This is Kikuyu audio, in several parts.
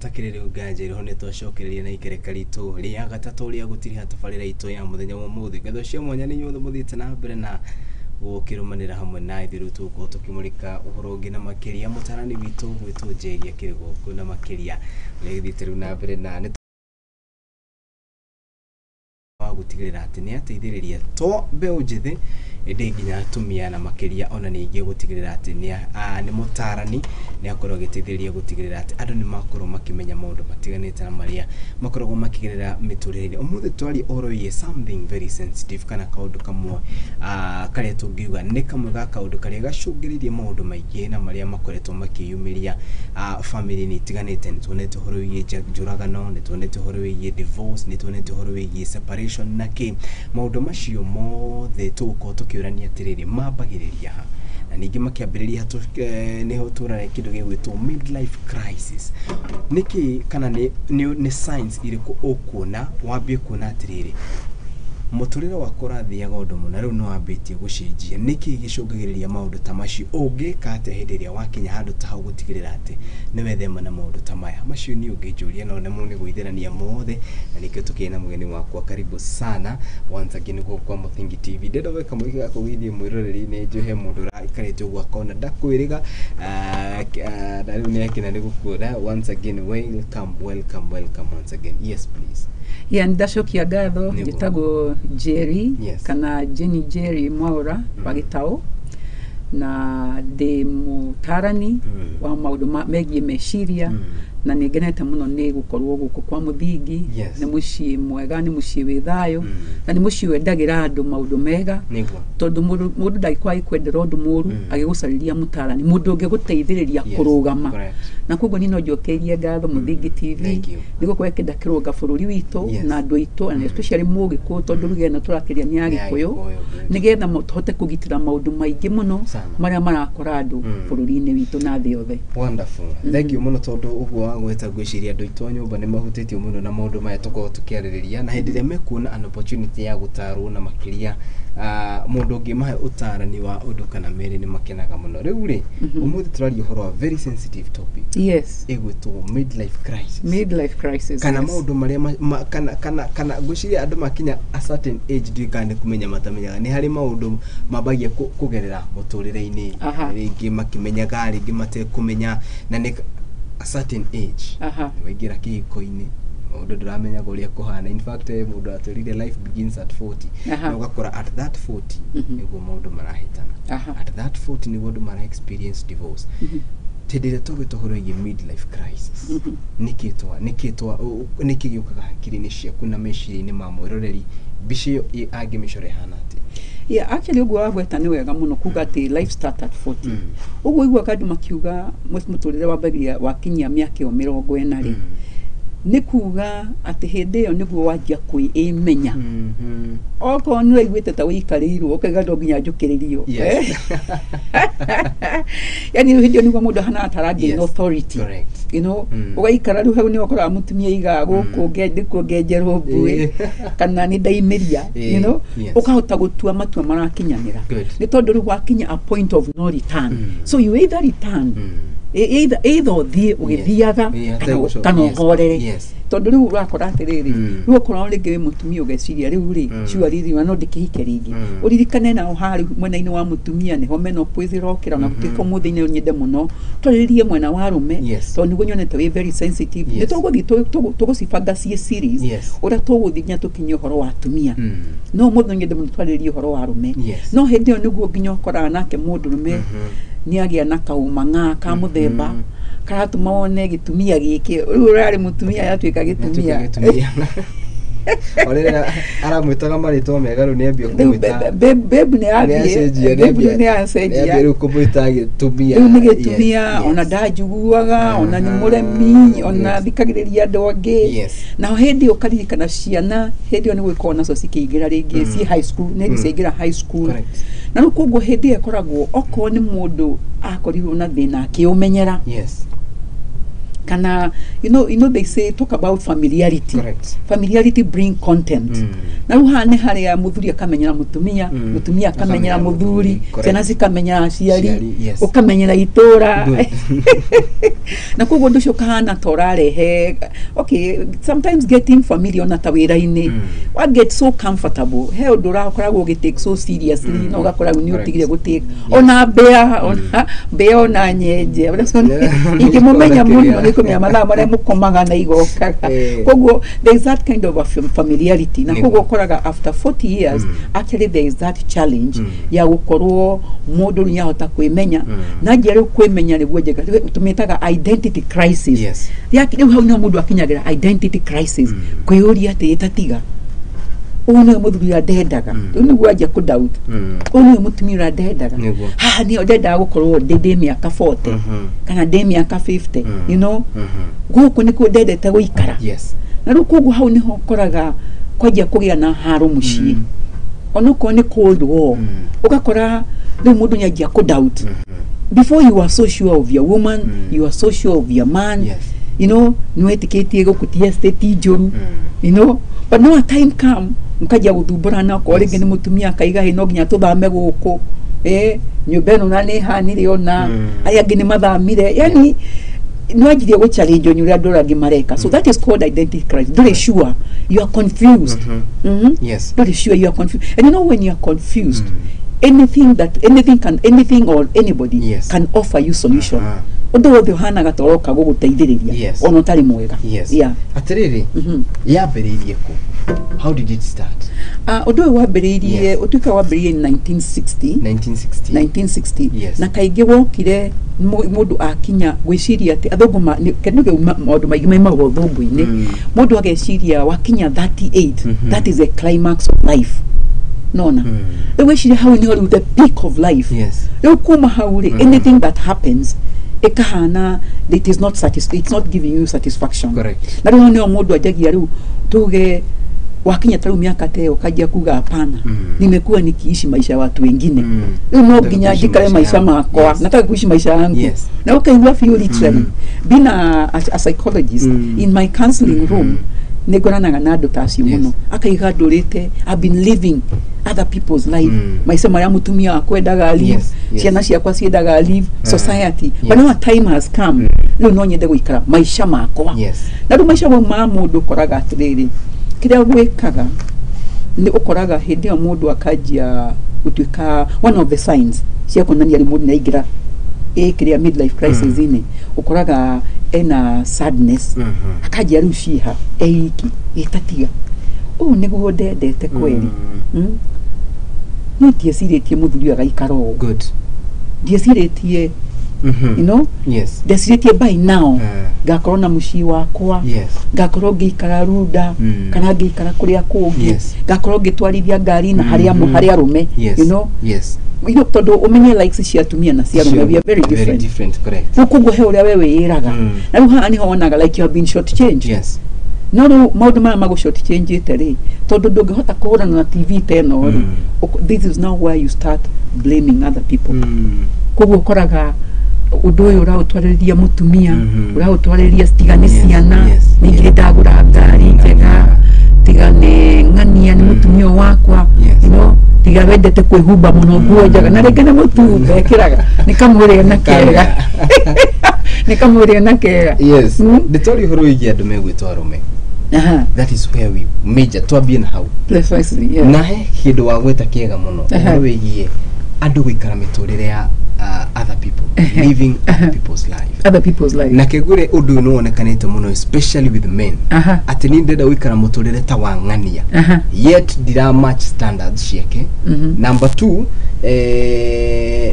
Takĩrĩ rĩu nganja ĩrĩho nĩ twacokereria na ikereka ritũ rĩa gatatũ rĩa gũtiriha tabarĩra itũ ya mũthenya wa ũmũthĩ. Ngatho cia mwanya nĩ inyuothe mũthiĩte na mbere na gũkĩrũmanĩra hamwe na ithuĩ. Rĩu tũgũkorwo tũkĩmũrĩka ũhoro ũngĩ na makĩria. Mũtarani witũ gwĩtwo Njeri akĩrĩ gũkũ na makĩria ũrĩa gĩthiĩte rĩu na mbere na nĩ wa gũtigĩrĩra atĩ nĩ ateithĩrĩria to mbeũ njĩthĩ ĩndĩ nginya atumia, na makĩria ona ningĩ gũtigĩrĩra atĩ nĩ mũtarani nĩ akorwo agĩteithĩrĩria gũtigĩrĩra atĩ andũ nĩ makorwo makĩmenya maũndũ matiganĩte na marĩa makoragwo makĩgerera mĩtũrĩre-inĩ. Ũmũthĩ twaria ũhoro wĩgiĩ something very sensitive, kana kaũndũ kamwe karĩa tũngiuga nĩ kamwe ga kaũndũ karĩa gacũngĩrĩirie maũndũ maingĩ na marĩa makoretwo makĩyumĩria bamĩrĩ-inĩ itiganĩte. Nĩ tuonete ũhoro wĩgiĩ njũragano, nĩ tuonete ũhoro wĩgiĩ divorce, nĩ tuonete ũhoro wĩgiĩ separation na kĩ. Maũndũ macio mothe tũgũkorwo tũkĩũrania atĩrĩrĩ, mambagĩrĩria ha, na ningĩ makĩambĩrĩria nĩho tũrare kĩndũ gĩgwĩtwo midlife crisis nĩkĩ, kana nĩ signs irĩkũ ũkuona wambie kuona atĩrĩrĩ, mũtũrĩre wakwa ũrathiaga ũndũ mũna, rĩu nĩ wambĩtie gũcenjia? Nĩkĩ gĩcũngagĩrĩria maũndũ ta macio? Ũngĩka atĩa hĩndĩ ĩrĩa wakinya handũ ta hau gũtigĩrĩra atĩ nĩ wethema na maũndũ ta maya? Macio niĩ ũngĩnjũria no nemwo nĩ gwĩthĩrania mothe, na nĩkĩo tũkĩrĩ na mũgeni wakwa. Karibu sana once again gũkũ kwa Mũthingi TV. Ndĩrenda gwĩka mũingĩ ga kũgeithie mwĩroreri-inĩ. Njũĩ he mũndũ ũraikarĩte ũguo akona ndakwĩrĩga, na rĩu nĩ akena nĩ gũkuona. Once again, welcome, welcome, welcome once again. Yes, please. Ya, ndacokia ngatho. Nĩguo. Njĩtagwo Jerry kana Jenny Jerry Mwaura wa Gĩtaũ, na ndĩ mũtarani wa maũndũ megiĩ meciria, na nĩ ngenete mũno nĩ gũkorwo gũkũ kwa Mũthingi. Nĩ mũciĩ mwega, nĩ mũciĩ wĩ thayũ, na nĩ mũciĩ wendagĩra andũ maũndũ mega, tondũ mũndũ ndangĩkorwo agĩkwendera ũndũ mũru, agĩgũcarĩria mũtarani, mũndũ ũngĩgũteithĩrĩria kũrũgama. Na koguo niĩ no njokeirie ngatho Mũthingi TV Thank you. nĩ gũkorwo ĩkĩenda kĩrũnga bũrũri witũ na andũ aitũ, and especially Mũgĩkũyũ, tondũ ruga ĩno tũrakĩria nĩ ya Nĩ ya Gĩkũyũ, Gĩkũyũ, good. nĩgetha tũhote kũgitĩra maũndũ maingĩ mũno Sana. marĩa marakora andũ bũrũri-inĩ witũ na thĩ yothe. Wonderful. Thank you mũno, tondũ ũguo wagweta ngwĩciria andũ aitũ a nyũmba nĩ mahutĩtio mũno na maũndũ maya tũkoragwo tũkĩarĩrĩria, na hĩndĩ ĩrĩa mekuona an opportunity ya gũtarwo na makĩria mũndũ ũngĩmahe ũtarani wa ũndũ kana merĩ, nĩ makenaga mũno. Rĩu rĩ, ũmũthĩ tũraria ũhoro wa very sensitive topic ĩgwĩtwo midlife crisis. Midlife crisis. Kana maũndũ marĩa kana ngwĩciria andũ makinya a certain age, ndiũĩ kana nĩ kũmenya matamenyaga, nĩ harĩ maũndũ mambagia kũgerera mũtũrĩre-inĩ, rĩngĩ makĩmenyaga, rĩngĩ matekũmenya, na nĩ a certain age waingĩra kĩhiko-inĩ, maũndũ ndũramenyaga ũrĩa kũhana. In fact, mũndũ atwĩrire life begins at 40, na ũgakora at that 40 nĩguo maũndũ marahĩtana, at that 40 nĩguo andũ mara experience divorce. Hĩndĩ ĩrĩa tũgwĩta ũhoro wĩgiĩ midlife crisis, nĩkĩ gĩũkaga hakiri-inĩ ciaku na meciria-inĩ ma mwĩroreri? Mbica ĩyo angĩmĩcora ĩhana atĩa? Yeah, actually ũguo wagweta nĩ wega mũno kuga atĩ life start at 40. Ũguo iguaga andũ makiuga mũtũrĩre wambagĩrĩria wakinyia mĩaka ĩyo 40 rĩ, nĩ kuga atĩ hĩndĩ ĩyo nĩguo wanjia kwĩmenya. Okorwo nĩ ũraiguĩte ta wĩikarĩirwo, ũkaiga no nginya njũkĩrĩrio. Yani hĩndĩ ĩyo nĩguo mũndũ ahanaga ta aragain authority. Ũgaikara rĩu hau nĩ ũkoraga mũtumia aigaga gũkũ nĩkuo ngenjerwo mbuĩ, kana nĩ ndaimĩria, ũkahota gũtua matua marakinyanĩra, nĩ tondũ rĩu wakinya a point of no return. So you either return, either ũthiĩ ũgĩthiaga kana ategũcoka. Kana ũhorere, tondũ rĩu ũrakora atĩrĩrĩ, rĩu okorwo rĩngĩ wĩ mũtumia, ũgeciria rĩu rĩ, surely rĩu no ndĩkĩhike rĩngĩ. Ũririkane nao harĩ mwena-inĩ wa mũtumia nĩho menopause ĩrokĩra, na gũtuĩka ũmũthĩ nĩ nyende mũno twarĩrĩrie mwena wa arũme, tondũ nĩguo nyonete wĩ very sensitive. Nĩ tũgũthiĩ tũgũcibanga ciĩ series, ũrĩa tũgũthiĩ nginya tũkinye ũhoro wa atumia, no ũmũthĩ no nyende mũno twarĩrĩrie ũhoro wa arũme. No hĩndĩ ĩyo nĩguo nginya ũkoraga nake mũndũrũme nĩ agĩa na kaumang'a ka mũthemba karatũma wone gĩtumia gĩkĩ rĩu ũrarĩ mũtumia yatuĩka gĩtumia. Gĩtumia. O rĩrĩa aramwĩtaga marĩtwa mega, rĩu nĩambia Rĩu kũmwĩta babe nĩ athiĩ, nĩacenjia. Babe rĩu nĩ acenjia. Nĩambia rĩu kũmwĩta gĩtumia. Rĩu nĩ gĩtumia, ona ndanjiguaga, ona nĩ mũremi, ona thikagĩrĩria andũ angĩ. Na hĩndĩ ĩyo ũkaririkana ciana hĩndĩ ĩyo nĩ gũkorwo nacio cikĩingĩra rĩngĩ ciĩ high school, nĩ hĩndĩ ciaingĩra high school. Na rĩu koguo hĩndĩ ĩyo ĩkoragwo okorwo nĩ mũndũ akorirwo na thĩna akĩũmenyera, Kana you know they say, talk about familiarity. Correct. Familiarity bring content. Na rĩu haha nĩ harĩa mũthuri akamenyera mũtumia, mũtumia akamenyera akamenyera mũthuri, mũthuri, correct. Ciana cikamenyera aciari, Aciari, yes. ũkamenyera itũra. Good. Na koguo ũndũ ũcio ũkahana ta ũrarehe, okay, sometimes getting familiar ona ta wĩra-inĩ, wa get so comfortable, he ũndũ ũrakoragwo ũgĩtake so seriously, na ũgakora rĩu nĩ ũtigire gũtake ona mbĩa, ona mbĩa, ona nyenje. Ingĩmũmenya mũno nĩ kũmenya mathaa marĩa mũkomaga na igokaga. Koguo there is that kind of a familiarity na koguo ũkoraga after 40 years, actually there is that challenge ya gũkorwo mũndũ nĩ ahota kwĩmenya. Na njĩra rĩu kwĩmenya nĩguo njega tũmĩtaga identity crisis. Rĩu hau nĩho mũndũ akinyagĩra identity crisis, kwĩyũria atĩ ĩtatiga ũyũ nĩwe mũthuri ũrĩa ndendaga. Rĩu nĩguo anjia kũ doubt, ũyũ nĩwe mũtumia ũrĩa ndendaga. Haha nĩho ndendaga gũkorwo ndĩ mĩaka 40 kana ndĩ mĩaka 50. Gũkũ nĩkuo ndendete gũikara. Na rĩu koguo hau nĩho ũkoraga kwanjia kũgĩa na haro mũciĩ, onokorwo nĩ cold war. Ũgakora rĩu mũndũ nĩanjia kũ doubt. Before, you are so sure of your woman, you are so sure of your man. Nĩwetĩkĩtie gũkũ ti estate njũru. But now a time come mkanjia gũthumbũrana, okorwo rĩngĩ nĩ mũtumia akaiga hĩ no nginya tũthame gũkũ, nyũmba ĩno na nĩ ĩhanire ona arĩa angĩ nĩ mathamire, yani nĩwanjirie gũ challenge nĩ ũrĩa andũ arĩa angĩ mareka. So that is called identity crisis. Ndũrĩ sure, you are confused. Ndũrĩ sure, you are confused, and when you are confused, anything can, anything or anybody can offer you solution. Ũndũ wothe ũhanaga ta ũroka gũgũteithĩrĩria ona ũtarĩ mwega. Atĩrĩrĩ, yambĩrĩirie kũ? How did it start? Ũndũ ũyũ wambĩrĩirie, ũtuĩka wambĩrĩirie in 1960. 1960. 1960. Na kaingĩ wokire mũndũ akinya gwĩciria atĩ athũngũ kĩndũ kĩu maũndũ maingĩ maimaga ũthũngũ-inĩ. Mũndũ ageciria wakinya 38, that is the climax of life, nona? Rĩu weciria hau nĩho rĩu the peak of life. Rĩu kuma hau rĩ, anything that happens ĩkahana it is not it's not giving you satisfaction. Na rĩu hau nĩho mũndũ anjagia, rĩu tuge wakinya ta rĩu mĩaka ta ĩyo, ũkanjia kuga hapana, nimekuwa nikiishi maisha ya watu wengine, rĩu no Nataka nginya kuishi njikare maisha maisha yangu. makwa. Nataka kuishi maisha yangu. Na ũkaigua biũ literally, being a psychologist, in my counseling room nĩ ngoranaga na andũ ta acio mũno. Akaiga ndũrĩte, I've been living other people's life, maica marĩa mũtumia wakwa endaga live, ciana ciakwa ciendaga live, society, but now a time has come, rĩu no nyende gũikara maica makwa. Na rĩu maica mau ma mũndũ, ũkoraga atĩrĩrĩ, kĩrĩa gwĩkaga nĩ ũkoraga hĩndĩ ĩyo mũndũ akanjia gũtuĩka, one of the signs cia kuonania rĩu mũndũ nĩaingĩra ĩ kĩrĩa midlife crisis inĩ, ũkoraga ena sadness. Akanjia rĩu ciĩha eiki, ĩtatiga ũũ nĩguo ndendete kweri. No ndiecirĩtie mũthuri ũyũ agaikara ũũ. Ndiecirĩtie, ndecirĩtie by now ngakorwo na mũciĩ wakwa, ngakorwo ngĩikara Runda, kana ngĩikara kũrĩa kũngĩ, ngakorwo ngĩtwarithia ngari na harĩa harĩa arũme. Tondũ ũmenye likes cia atumia na cia arũme, we are very Very different. different, correct. Rĩu koguo he ũrĩa we wĩĩraga. Na rĩu haha nĩho wonaga like you have been short changed. No rĩu maũndũ maya magũ short change rĩ, tondũ ndũngĩhota kũhũrana na TV ta ĩno rĩ, this is now where you start blaming other people. Koguo ũkoraga ũndũ ũyũ ũraũtwarĩrĩria mũtumia, ũraũtwarĩrĩria tiga nĩ ciana, ningĩ ndagũra ngari njega, tiga nĩ ng'ania nĩ mũtumia ũyũ wakwa, tiga wendete kwĩhumba mũno nguo njega, na rĩngĩ nĩ mũtumba ekĩraga nĩ kamwĩrĩ na kega, nĩ kamwĩrĩ na kega. Ndĩtwari ũhoro wĩgiĩ andũ megwĩtwo arũme. That is where we major, twambie na hau. Precisely, yeah. Na he kĩndũ wagweta kĩega mũno, ũhoro wĩgiĩ andũ gũikara mĩtũrĩre ya other people, living other people's life. Other people's life. Na kĩgure ũndũ ũyũ nĩ wonekanĩte mũno, especially with men, atĩ niĩ ndĩrenda gũikara mũtũrĩre ta wa ng'ania, yet ndira match standards ciake. Number two,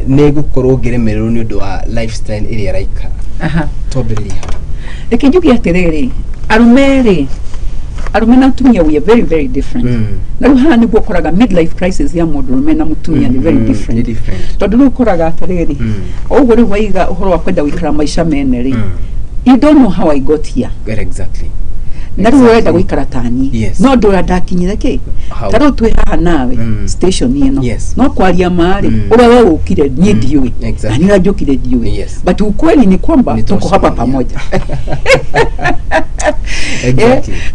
nĩ ngũkorwo ngĩremererwo nĩ ũndũ wa lifestyle ĩrĩa araikara. Twambĩrĩrie hau. Reke njuge atĩrĩrĩ, arũme rĩ, arũme na atumia, we are very very different. Na rĩu haha nĩguo ũkoraga midlife crisis ya mũndũrũme na mũtumia nĩ very different. Nĩ different. Tondũ rĩu ũkoraga atĩrĩrĩ, o ũguo rĩu waiga ũhoro wa kwenda gũikara maica mene rĩ, you don't know how I got here. Very exactly. Na rĩu ũrenda gũikara ta niĩ, no ndũra ndakinyire kĩ Hau. Ta rĩu twĩ haha nawe station ĩno, no kwaria marĩ, ũrĩa we ũkire niĩ ndiũĩ, na niĩ ũrĩa njũkire ndiũĩ, but ukweli ni kwamba Nĩ tuko hapa twacemania. pamoja.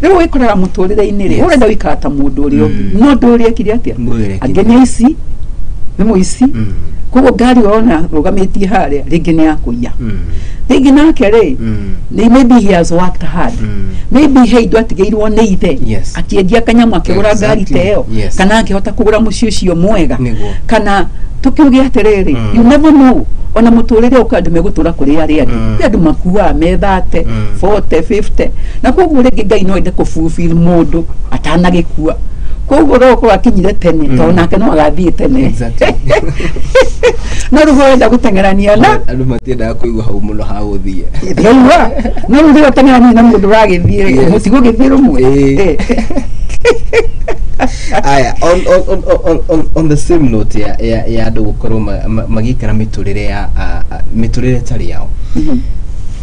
Rĩu wĩkoraga mũtũrĩre-inĩ rĩ, ũrenda gũikara ta mũndũ ũrĩa ũngĩ, no ndũ ũrĩa ekire atĩa. Ndũ ũrĩa ekire. Angĩ nĩ aici, nĩ mũici. Koguo ngari ũrona rũgamĩtie harĩa rĩngĩ nĩ ya kũiya, rĩngĩ nake rĩ, maybe he has worked hard, maybe he indo atigĩirwo nĩ ithe, akĩendia kanyamũ akĩgũra ngari ta ĩyo, kana akĩhota kũgũra mũciĩ ũcio mwega, kana tũkiuge atĩrĩrĩ, you never know, ona mũtũrĩre ũka andũ megũtũra kũrĩ arĩa angĩ. Kwĩ andũ makuaga me 30, 40, 50, na koguo rĩngĩ Ngai no ende kũfulfill mũndũ atanagĩkua, koguo no ũkorwo akinyire tene, tondũ nake no agathiĩ tene. No rĩu wenda gũteng'erania na Andũ matiendaga kũigua hau mũno ha gũthiĩ. Ndĩraigua no rĩu rĩrĩa ũteng'erania na mũndũ ũragĩthiĩ, mũtigũgĩthiĩ rũmwe. Aya, on the same note ya andũ gũkorwo magĩikara mĩtũrĩre ya mĩtũrĩre ĩtarĩ yao,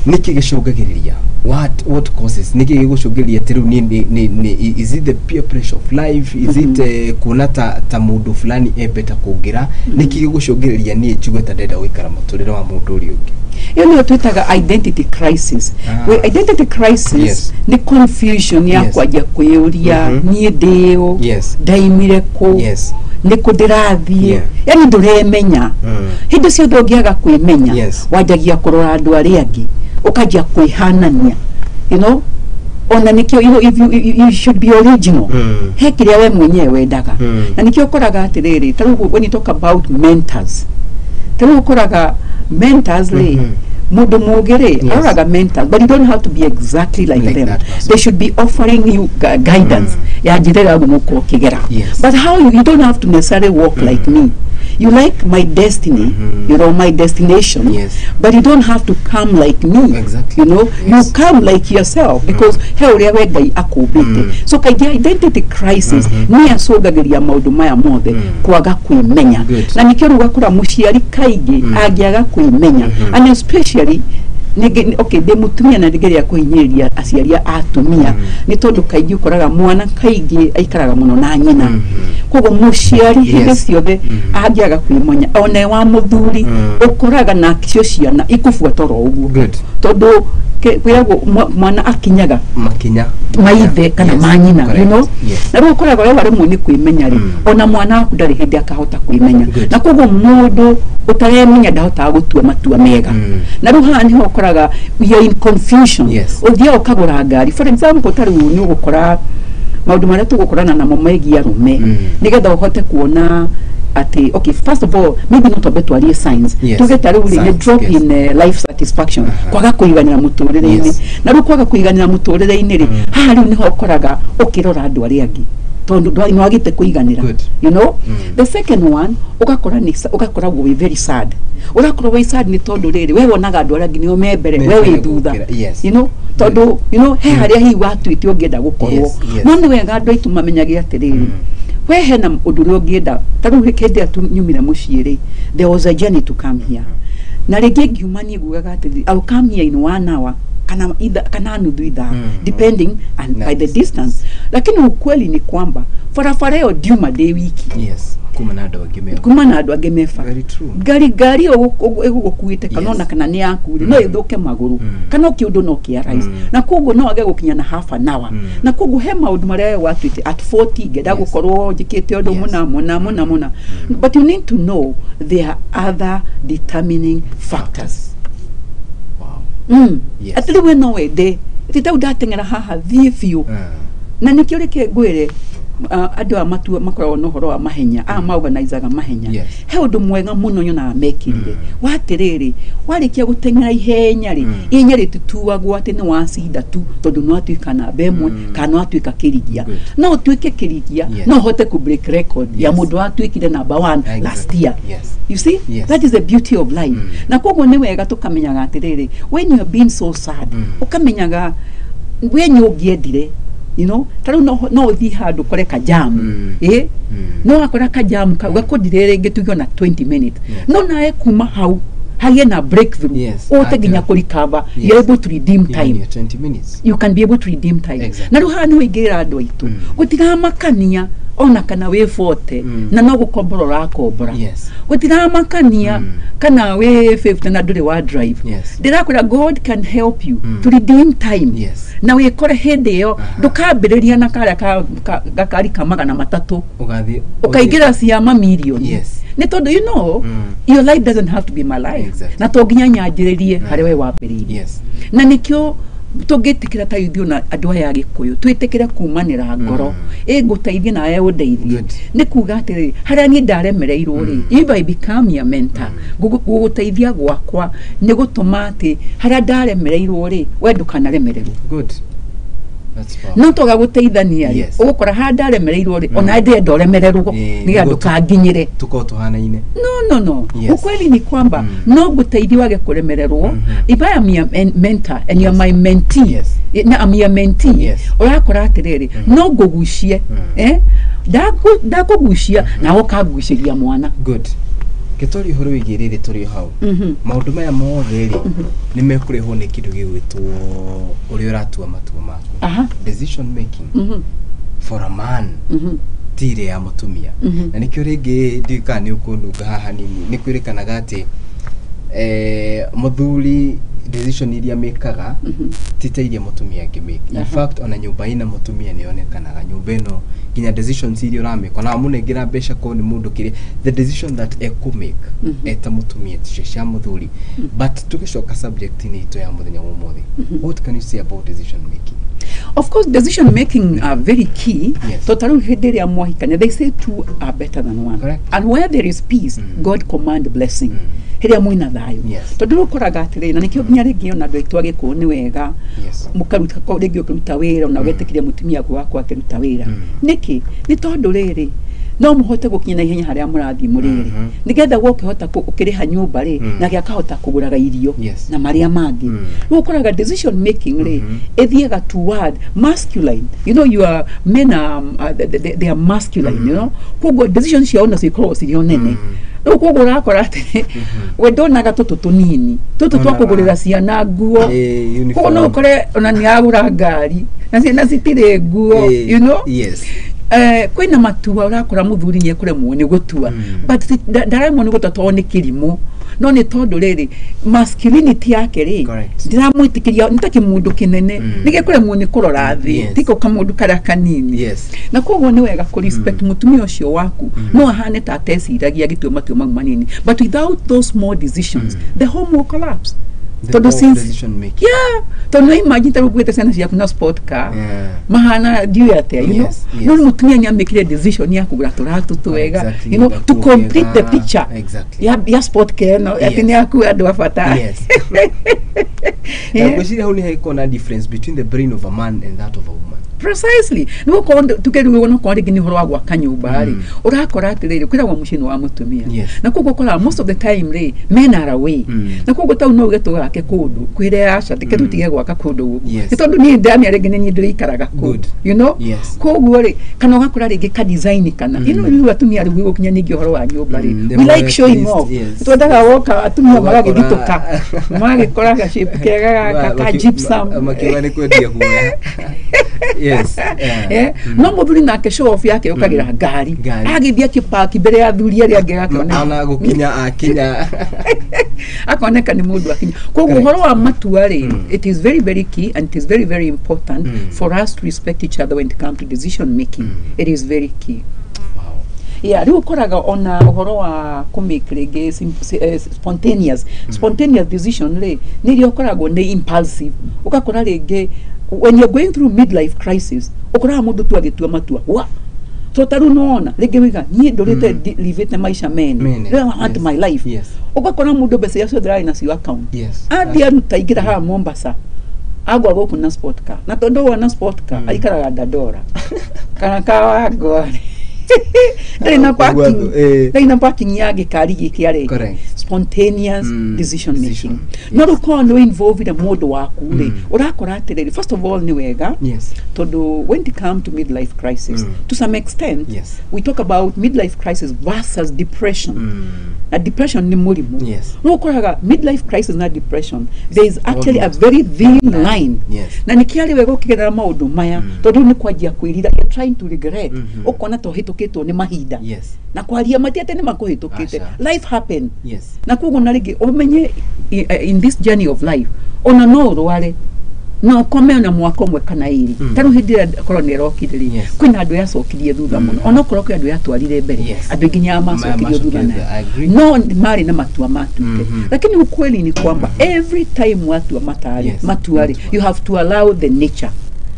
nĩkĩ gĩcũngagĩrĩria? What causes? Nĩkĩ gĩgũcũngĩrĩria atĩ rĩu nĩ is it the peer pressure of life? Is it kuona ta mũndũ fulani e better kũngĩra? Nĩkĩ gĩgũcũngĩrĩria niĩ njigue ta ndenda gũikara mũtũrĩre wa mũndũ ũrĩa ũngĩ? Ĩyo nĩyo twĩtaga identity crisis. We identity crisis nĩ confusion ya kwanjia kwĩyũria, niĩ ndĩũ, ndaimire kũ, nĩ kũ ndĩrathiĩ? Yani ndũremenya. Hĩndĩ ciothe ũngĩaga kwĩmenya, wanjagia kũrora andũ arĩa angĩ, ũkanjia kwĩhanania, ona nĩkĩo if you should be original. He kĩrĩa we mwenyewe wendaga. Na nĩkĩo ũkoraga atĩrĩrĩ, ta rĩu when you talk about mentors, ta rĩu ũkoraga mentors rĩ, mũndũ mũũgĩ rĩ, aroraga mentors, but you don't have to be exactly like Like them. that person. They should be offering you guidance ya njĩra ĩrĩa ũgũkorwo ũkĩgera, but how you don't have to necessarily walk like me. You like my destiny, my destination, but you don't have to come like me. You come like yourself, because he ũrĩa we Ngai akũmbĩte. So kaingĩ identity crisis nĩ acũngagĩria maũndũ maya mothe, kwaga kwĩmenya. Na nĩkĩo rĩu ũgakora mũciari kaingĩ angĩaga kwĩmenya, and especially ningĩ, okay, ndĩ mũtumia na ndĩgeria kũhinyĩrĩria aciari a atumia, nĩ tondũ kaingĩ ũkoraga mwana kaingĩ aikaraga mũno na nyina. Koguo mũciari hĩndĩ ciothe angĩaga kwĩmenya, ona wa mũthuri, ũkoraga nacio ciana ikũbuata oro ũguo, tondũ kwĩragwo mwana akinyaga makinya maithe kana manyina, you know. Na rĩu ũkoraga we waremwo nĩ kwĩmenya rĩ, ona mwana waku ndarĩ hĩndĩ akahota kwĩmenya. Na koguo mũndũ ũtaremenya ndahotaga gũtua matua mega. Na rĩu haha nĩho ũkoraga we are in confusion. Ũthiaga ũkagũra ngari, for example, ta rĩu nĩ ũgũkora maũndũ marĩa tũgũkorana namo megiĩ arũme, nĩgetha ũhote kuona atĩ, okay, first of all, maybe no twambe twarie signs. Tuge ta rĩu rĩ, nĩ Signs, drop in life satisfaction, kwaga kũiganĩra mũtũrĩre-inĩ. Na rĩu kwaga kũiganĩra mũtũrĩre-inĩ rĩ, haha rĩu nĩho ũkoraga ũkĩrora andũ arĩa angĩ, tondũ nĩwagĩte kũiganĩra. The second one, ũgakora nĩ ũgakoragwo wĩ very sad. Ũrakorwo wĩ sad nĩ tondũ rĩrĩ, we wonaga andũ arĩa angĩ nĩo me mbere, Me we wĩ mbere thutha. gũkĩra, yes. Tondũ he harĩa hihi watuĩte ũngĩenda gũkorwo. No nĩ wega andũ aitũ mamenyage atĩrĩrĩ, we hena ũndũ ũrĩa ũngĩenda. Ta rĩu hĩndĩ ĩrĩa nyumire mũciĩ rĩ, there was a journey to come here, na rĩngĩ ngiuma niĩ ngugaga atĩrĩrĩ, I'll come here in one hour kana itha, kana nuthu ithaa, depending and by the distance, lakini ukweli ni kwamba barabara ĩyo ndiuma ndĩ wiki. Yes, kuma na andũ angĩ me Kuma na andũ angĩ me bara. Very true. Ngari ĩyo ĩgũgũkuĩte kana ona kana nĩ yaku rĩ, no ĩthũke magũrũ, kana kĩũndũ no kĩa rise, na koguo no age gũkinya na half an hour. Na koguo he maũndũ marĩa we watuĩte, at 40 ngenda gũkorwo njĩkĩte ũndũ mũna mũna mũna mũna, but you need to know there are other determining factors. Atĩ rĩu we no wende atĩ tau ndateng'era haha thiĩ biũ. Na nĩkĩo reke ngwĩre, andũ aya matua makoragwo na ũhoro wa mahenya, aya maorganizaga mahenya, he ũndũ mwega mũno nyonaga mekĩrire, wa atĩrĩrĩ, warĩkia gũteng'era ihenya rĩ, ihenya rĩtituagwo atĩ nĩ wacinda tu tondũ nĩ watuĩka namba ĩmwe, kana nĩ watuĩka kĩrigia. No ũtuĩke kĩrigia, no ũhote kũ break record ya mũndũ watuĩkire number one last year. You see, that is the beauty of life. Na koguo nĩ wega tũkamenyaga atĩrĩrĩ, when you are being so sad, ũkamenyaga we nĩ ũngĩendire, ta rĩu no ũthiĩ handũ ũkore kajamu, ĩ, no wakora kajamu kau gakũndire rĩngĩ tuge ona 20 minutes, no nawe kuma hau Hagĩe na breakthrough. Ũhote nginya kũrecover. You're able to redeem time. Yeah, 20 minutes. You can be able to redeem time. Na rĩu haha nĩho ingĩra andũ aitũ, gũtiramakania ona kana wĩ 40 na no gũkombora ũrakombora, gũtiramakania kana wĩ 50 na ndũrĩ wa drive. Ndĩrakwĩra God can help you to redeem time na wĩkore hĩndĩ ĩyo ndũkambĩrĩria na karĩa gakari ka 300, Ũgathiĩ ũkaingĩra cia mamirioni, nĩ tondũ your life doesn't have to be my life. Na to nginya nyanjĩrĩrie harĩa we wambĩrĩirie. Na nĩkĩo tũngĩtĩkĩra ta ithuĩ na andũ aya a Gĩkũyũ twĩtĩkĩre kumanĩra ngoro, ĩ ngũteithie nawe ũndeithie. Nĩ kuga atĩrĩrĩ, harĩa niĩ ndaremereirwo rĩ, if I become your mentor, gũgũteithia gwakwa nĩ gũtũma atĩ harĩa ndaremereirwo rĩ, we ndũkanaremererwo. Good. That's powerful. No twaga gũteithania rĩ, ũgũkora harĩa ndaremereirwo rĩ, ona ndĩrenda ũremererwo nĩgetha ndũkanginyĩre. Tukorwo tuhanaine. No. Ukweli ni kwamba no ngũteithie wage kũremererwo. If I am your mentor and you are my mentee, na am your mentee, ũrakora atĩrĩrĩ, no ngũgucie, ndakũgucia nawe ũkangucĩria mwana. Good. Gĩtwari ũhoro wĩgiĩ rĩrĩ tũrĩ o hau. Maũndũ maya mothe rĩ, nĩ mekũrehwo nĩ kĩndũ gĩgwĩtwo ũrĩa ũratua matua maku. Decision making for a man ti ĩrĩa ya mũtumia. Na nĩkĩo rĩngĩ ndiũĩ kana nĩ ũkũnunga haha hanini, nĩ kwĩrĩkanaga atĩ mũthuri decision iria mĩkaga ti ta iria mũtumia angĩmĩka. In fact, ona nyũmba ĩna mũtumia nĩ yonekanaga nyũmba ĩno nginya decisions iria ũramĩka, ona wamũnengera mbeca korwo nĩ mũndũ kĩrĩa, the decision that ekũmake eta mũtumia ticio cia mũthuri. But tũgĩcoka subject-inĩ itũ ya mũthenya wa ũmũthĩ, what can you say about decision making? Of course, decision making are very key. So tarĩu hĩndĩ ĩrĩa mwahikania, they say two are better than one. And where there is peace, God command blessing. Hĩrĩa mwĩna thayũ, tondũ rĩu ũkoraga atĩrĩrĩ, na nĩkĩo nginya rĩngĩ ona andũ aitũ a Gĩkũyũ nĩ wega mũkaruta rĩngĩ ũkĩruta wĩra ona ũgetĩkĩria mũtumia waku akĩruta wĩra. Nĩkĩ? Nĩ tondũ rĩrĩ, no mũhote gũkinya na ihenya harĩa mũrathiĩ mũrĩrĩ, nĩgetha we ũkĩhota ũkĩrĩha nyũmba rĩ, nake akahota kũgũraga irio na marĩa mangĩ. Rĩu ũkoraga decision making rĩ, ĩthiaga toward masculine. You are men are, they are masculine. Koguo decision ciao nacio ikoragwo cirĩ o nene. Rĩu koguo ũrakora atĩ we ndonaga tũtũ tũnini tũtũ twa Onaga. Kũgũrĩra ciana nguo. Uniform. Koguo no ũkore ona nĩ agũra ngari na ciana citirĩ nguo. Kwĩna matua ũrakora mũthuri nĩ ekũremwo nĩ gũtua, but ndaremwo nĩ gũtua tondũ nĩ kĩrimũ, no nĩ tondũ rĩrĩ masculinity yake rĩ, ndĩramwĩtĩkĩria, nĩ ta kĩmũndũ kĩnene nĩgĩkũremwo nĩ kũrora thĩ, tiko kamũndũ karĩa kanini. Na koguo nĩ wega kũ respect mũtumia ũcio waku. No ahane ta ateciragia agĩtua matua mau manini, but without those small decisions, the home will collapse. The Tondũ power of since decision making. Yeah, tondũ no imagine ta rĩu ũkuĩte ciana ciaku na sport car, mahana ndiũĩ atĩa. No mũtumia nĩ amĩkire decision ya kũgũra tũratũ twega, to gakuo complete the kega. picture ya sport car ĩno atĩ nĩ yaku andũ a bata. Na ngwĩciria hau nĩ hagĩkorwo na difference between the brain of a man and that of a woman. Precisely, nĩ gũkorwo tuge rĩu onokorwo rĩngĩ nĩ ũhoro wa gwaka nyũmba rĩ, ũrakora atĩrĩrĩ, kwĩragwo mũciĩ nĩ wa mũtumia. Na koguo ũkoraga most of the time rĩ, men are away. Na koguo tau no uge tũgake kũndũ kwĩre aca tike tũtige gwaka kũndũ gũkũ, nĩ tondũ niĩ ndamia rĩngĩ nĩ niĩ ndĩrĩikaraga kũu. Koguo rĩ, kana ũgakora rĩngĩ ka design kana rĩu atumia rĩu gũkinya ningĩ ũhoro wa nyũmba rĩ, The we more like showing at least, off. Twendaga woka atumia Ũgakora- magagĩthitũka magagĩkora ga shape kega ka gypsum. Makiuga nĩ kwendia guoya. No mũthuri nake show off yake yũkagĩra ngari. Ngari. Agĩthiĩ akĩpaki mbere ya athuri arĩa angĩ, agakoneka Ona gũkinya akinya. Akoneka nĩ mũndũ akinya. Koguo ũhoro wa matua rĩ, it is very very key and it is very very important for us to respect each other when it comes to decision making. It is very key. Yeah, rĩu ũkoraga ona ũhoro wa kũmake rĩngĩ spontaneous decision rĩ, nĩ iria ũkoragwo nĩ impulsive. Ũgakora rĩngĩ when you're going through midlife crisis, ũkoraga mũndũ tu agĩtua matua wa to ta rĩu nĩwona rĩngĩ wiga niĩ ndũrĩte livĩte maica mene. Mene, Rĩu I want my life. Ũgakora mũndũ mbeca iria ciothe ararĩ nacio account, athiĩ aruta aingĩra haha Mombasa, agwa gũkũ na sport car, na tondũ wona sport car, aikaraga Dandora kana Kawangware, ndarĩ na Kũigua parking, thũ, ndarĩ na parking ya gĩkari gĩkĩ arĩ. Correct. Spontaneous decision making. Decision. No rĩu korwo nĩ involve mũndũ waku rĩ, ũrakora atĩrĩrĩ, first of all nĩ wega, tondũ when it come to midlife crisis, to some extent, we talk about midlife crisis versus depression, na depression nĩ mũrimũ. No ũkoraga midlife crisis na depression, there is actually a Almost. very thin line. Na nĩ kĩarĩ wega ũkĩgerera maũndũ maya, tondũ rĩu nĩ kwanjia kwĩrira, you're trying to regret, ũkona ta ũhĩtũkĩtwo nĩ mahinda, na kwaria mati atĩ nĩ makũhĩtũkĩte. Aca. Life happen. Na koguo na rĩngĩ ũmenye in this journey of life, ona no ũrware na ũkome ona mwaka ũmwe kana ĩrĩ. Ta rĩu hĩndĩ ĩrĩa corona ĩrokire rĩ, kwĩna andũ yacokirie thutha mũno, onokorwo kwĩ andũ yatwarire mbere, andũ aingĩ nyaa macokirio thutha. Macokirio Nayo thutha, I agree. No marĩ na matua matuĩte, lakini ukweli ni kwamba every time watua matari, matua rĩ, Matua. you have to allow the nature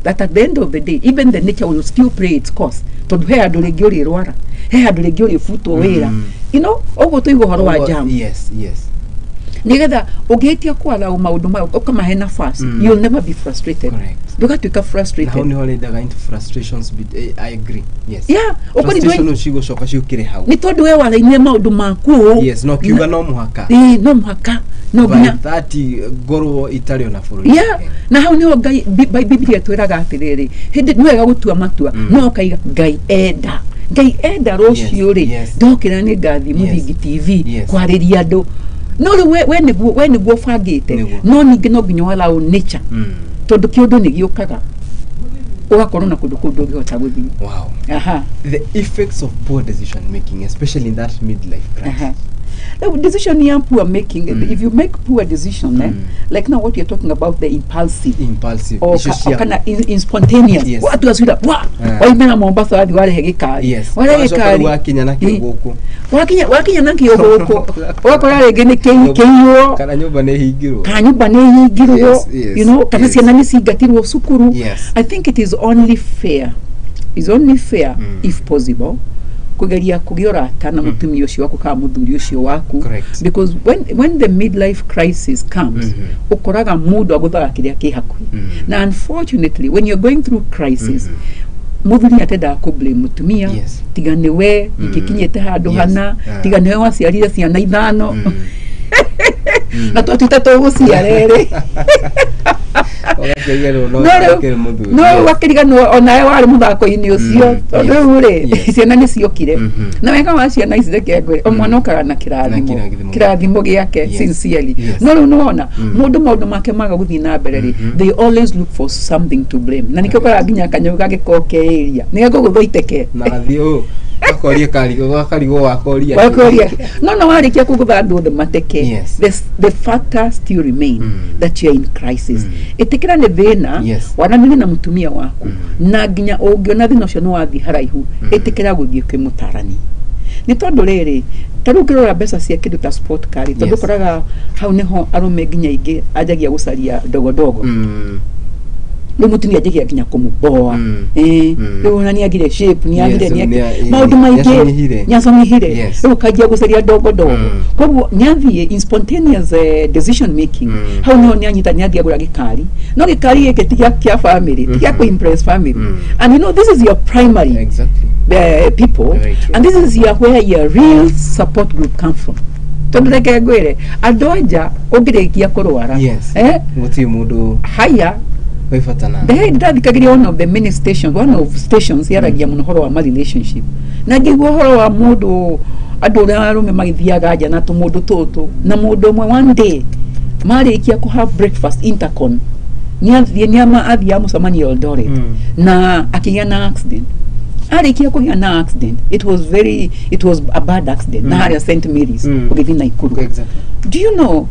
that at the end of the day even the nature will still play its course, tondũ he handũ rĩngĩ ũrĩrwara, he handũ rĩngĩ ũrĩbutwo wĩra, ũguo tũigua ũhoro wa jam. Nigetha ũngĩhĩtia kwarau maũndũ maya, ũkamahe nafasi, you'll never be frustrated. Ndũgatuĩka Na hau frustrated. niho rendaga into frustrations I agree, yes. Yeah, ũkũrigwo. Frustration cigũcoka ciũkĩre hau. Nĩ tondũ we warainire maũndũ maku ũũ. Yes, no kiuga no mũhaka Ĩĩ, no mũhaka, no by nginya 30 ngorwo itarĩ ona bũrũri. Yeah, na hau niho Ngai, Biblia twĩraga atĩrĩrĩ, hĩndĩ nĩ wega gũtua matua, no ũkaiga Ngai enda, Ngai enda rũciũ rĩ, ndokĩra nĩ ngathiĩ Mũthingi TV kwarĩria andũ. No rĩu we nĩguo ũbangĩte. Nĩguo. No ningĩ no nginya walau nature, tondũ kĩũndũ nĩ gĩũkaga, ũgakorwo na kũndũ kũu ndũngĩhota gũthiĩ. Aha. The effects of poor decision making, especially in that midlife crisis. Aha. Now, decision ya poor making, if you make poor decision, like now what you're talking about, the impulsive, Impulsive or, icio ka, cia or kana in spontaneous, watu acira wa waimĩra Mombasa, wathi warehe gĩkari, Yes, warehe wacoka gĩkari, rĩu wakinya nakĩo gũkũ, wakinya nakĩo gũkũ, ũgakora rĩngĩ nĩ kĩiywo, kana nyũmba nĩ hingirwo, kana nyũmba nĩ hingirwo, kana ciana nĩ cingatirwo cukuru. I think it is only fair, is only fair, if possible, kugeria kũgĩa ũrata na mũtumia ũcio waku kana mũthuri ũcio waku, because when the midlife crisis comes, ũkoraga mũndũ agũthaga kĩrĩa kĩ hakuhĩ. Na unfortunately, when you're going through crisis, mũthuri atendaga kũ blame mũtumia, tiga nĩ we ingĩkinyĩte handũ hana, tiga nĩwe waciarire ciana ithano, na twatuĩte tũgũciara erĩ. Ũgakĩriganĩrwo no No rĩu ũkĩrĩ mũthuri. No rĩu akĩriganĩrwo onawe warĩ mũthako-inĩ ũcio, tondũ rĩu rĩ, ciana nĩ ciokire. Na wega wa ciana ici, reke ngwĩre, o mwana okaga na kĩrathimo, Na kĩrathimo. Kĩrathimo gĩake, sincerely. No rĩu nĩwona mũndũ maũndũ make maga gũthiĩ na mbere rĩ, they always look for something to blame, na nĩkĩo ũkoraga nginya kanyamũ gangĩkorwo ke area nĩ gekũgũthwo iteke. Na gathiĩ ũũ gakoria karigwo, gakarigwo wakoria. Wakoria no warĩkia kũgũtha andũ othe mateke, the factor still remain that you are in crisis. Ĩtĩkĩra nĩ thĩna, waranĩrie na mũtumia waku, na nginya ũngĩona thĩna ũcio nĩ wathiĩ haraihu, ĩtĩkĩra gũthiĩ kwĩ mũtarani, nĩ tondũ rĩrĩ, ta rĩu ũngĩrora mbeca cia kĩndũ ta sport car, tondũ ũkoraga hau nĩho arũme nginya aingĩ anjagia gũcaria ndogondogo. Rĩu mũtumia anjagia nginya kũmũboa. Rĩu ona nĩagire shape, nĩagire maũndũ maingĩ. Nĩacomihire. Nĩacomihire. Rĩu ũkanjia gũcaria ndogo ndogo. Koguo nĩathiĩ in spontaneous decision making. Hau niho nĩanyita, nĩathiĩ agũra gĩkari, no gĩkari gĩkĩ ti gĩa family, ti gĩa kũ-impress family. And you know this is your primary people. Very true. And this is your where your real support group come from, tondũ reke ngwĩre, andũ anja ũngĩrĩkia kũrwara, Gũtirĩ mũndũ haya wĩ bata nawe. The ndathikagĩria one of the many stations, one of stations yaragia mũno ũhoro wa ma relationship, na ngĩigua ũhoro wa mũndũ, andũ ũrĩa arũme magĩthiaga nja na tũmũndũ tũtũ, na mũndũ ũmwe one day marĩkia kũ have breakfast intercon, nĩathiĩ nĩama athiaga mũcemanio Eldoret, na akĩgĩa na accident. Arĩkia kũgĩa na accident, it was a bad accident, na harĩa St Mary's, ũgĩthiĩ Naikuru. Do you know,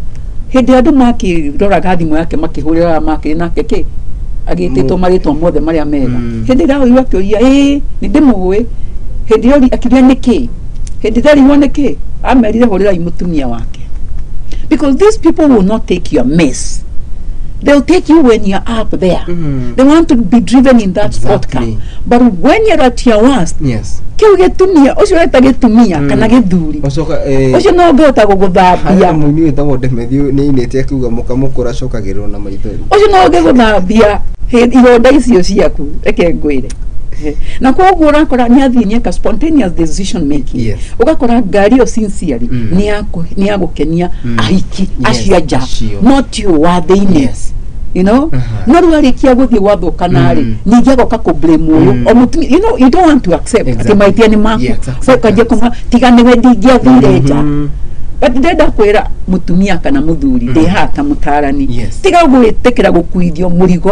hĩndĩ andũ makĩroraga thimũ yake, makĩhũrĩra, makĩrĩ nake kĩ agĩtĩtwo marĩtwa mothe marĩa mega. Hĩndĩ ĩrĩa ahũrirwo akĩũria, ĩĩ nĩ ndĩmũĩ, hĩndĩ ĩyo akiuria nĩkĩ, hĩndĩ ĩrĩa nĩkĩ amerire hũrĩrai mũtumia wake, because these people will not take your mess, they'll take you when you're up there. They want to be driven in that sport car, but when you're at your worst, kĩu gĩtumia ũcio ũreta gĩtumia kana gĩthuri, Ũcoka ũcio no ũngĩhota harĩ gũgũthambia. Mũini wĩtagwo Demethiũ nĩ ainĩte akiuga mũka mũkũra acokagĩrĩrwo na maithori. Ũcio no ũngĩgũthambia ironda icio ciaku, reke ngwĩre. Na koguo ũrakora nĩ athiĩ nĩeka spontaneous decision making. Ũgakora ngari ĩyo sincerely nĩ ya gũkenia ahiki acio anja, not you wa thĩinĩ. No rĩu arĩkia gũthiĩ gwathũkana rĩ, ningĩ agoka kũ blame ũyũ o mũtumia. You don't want to accept atĩ mahĩtia nĩ maku. Acceptance. Ũkanjia kuma tiga nĩwe ndingĩathire nja. But ndĩrenda kwĩra mũtumia kana mũthuri, ndĩ haha ta mũtarani, tiga gwĩtĩkĩra gũkuithio mũrigo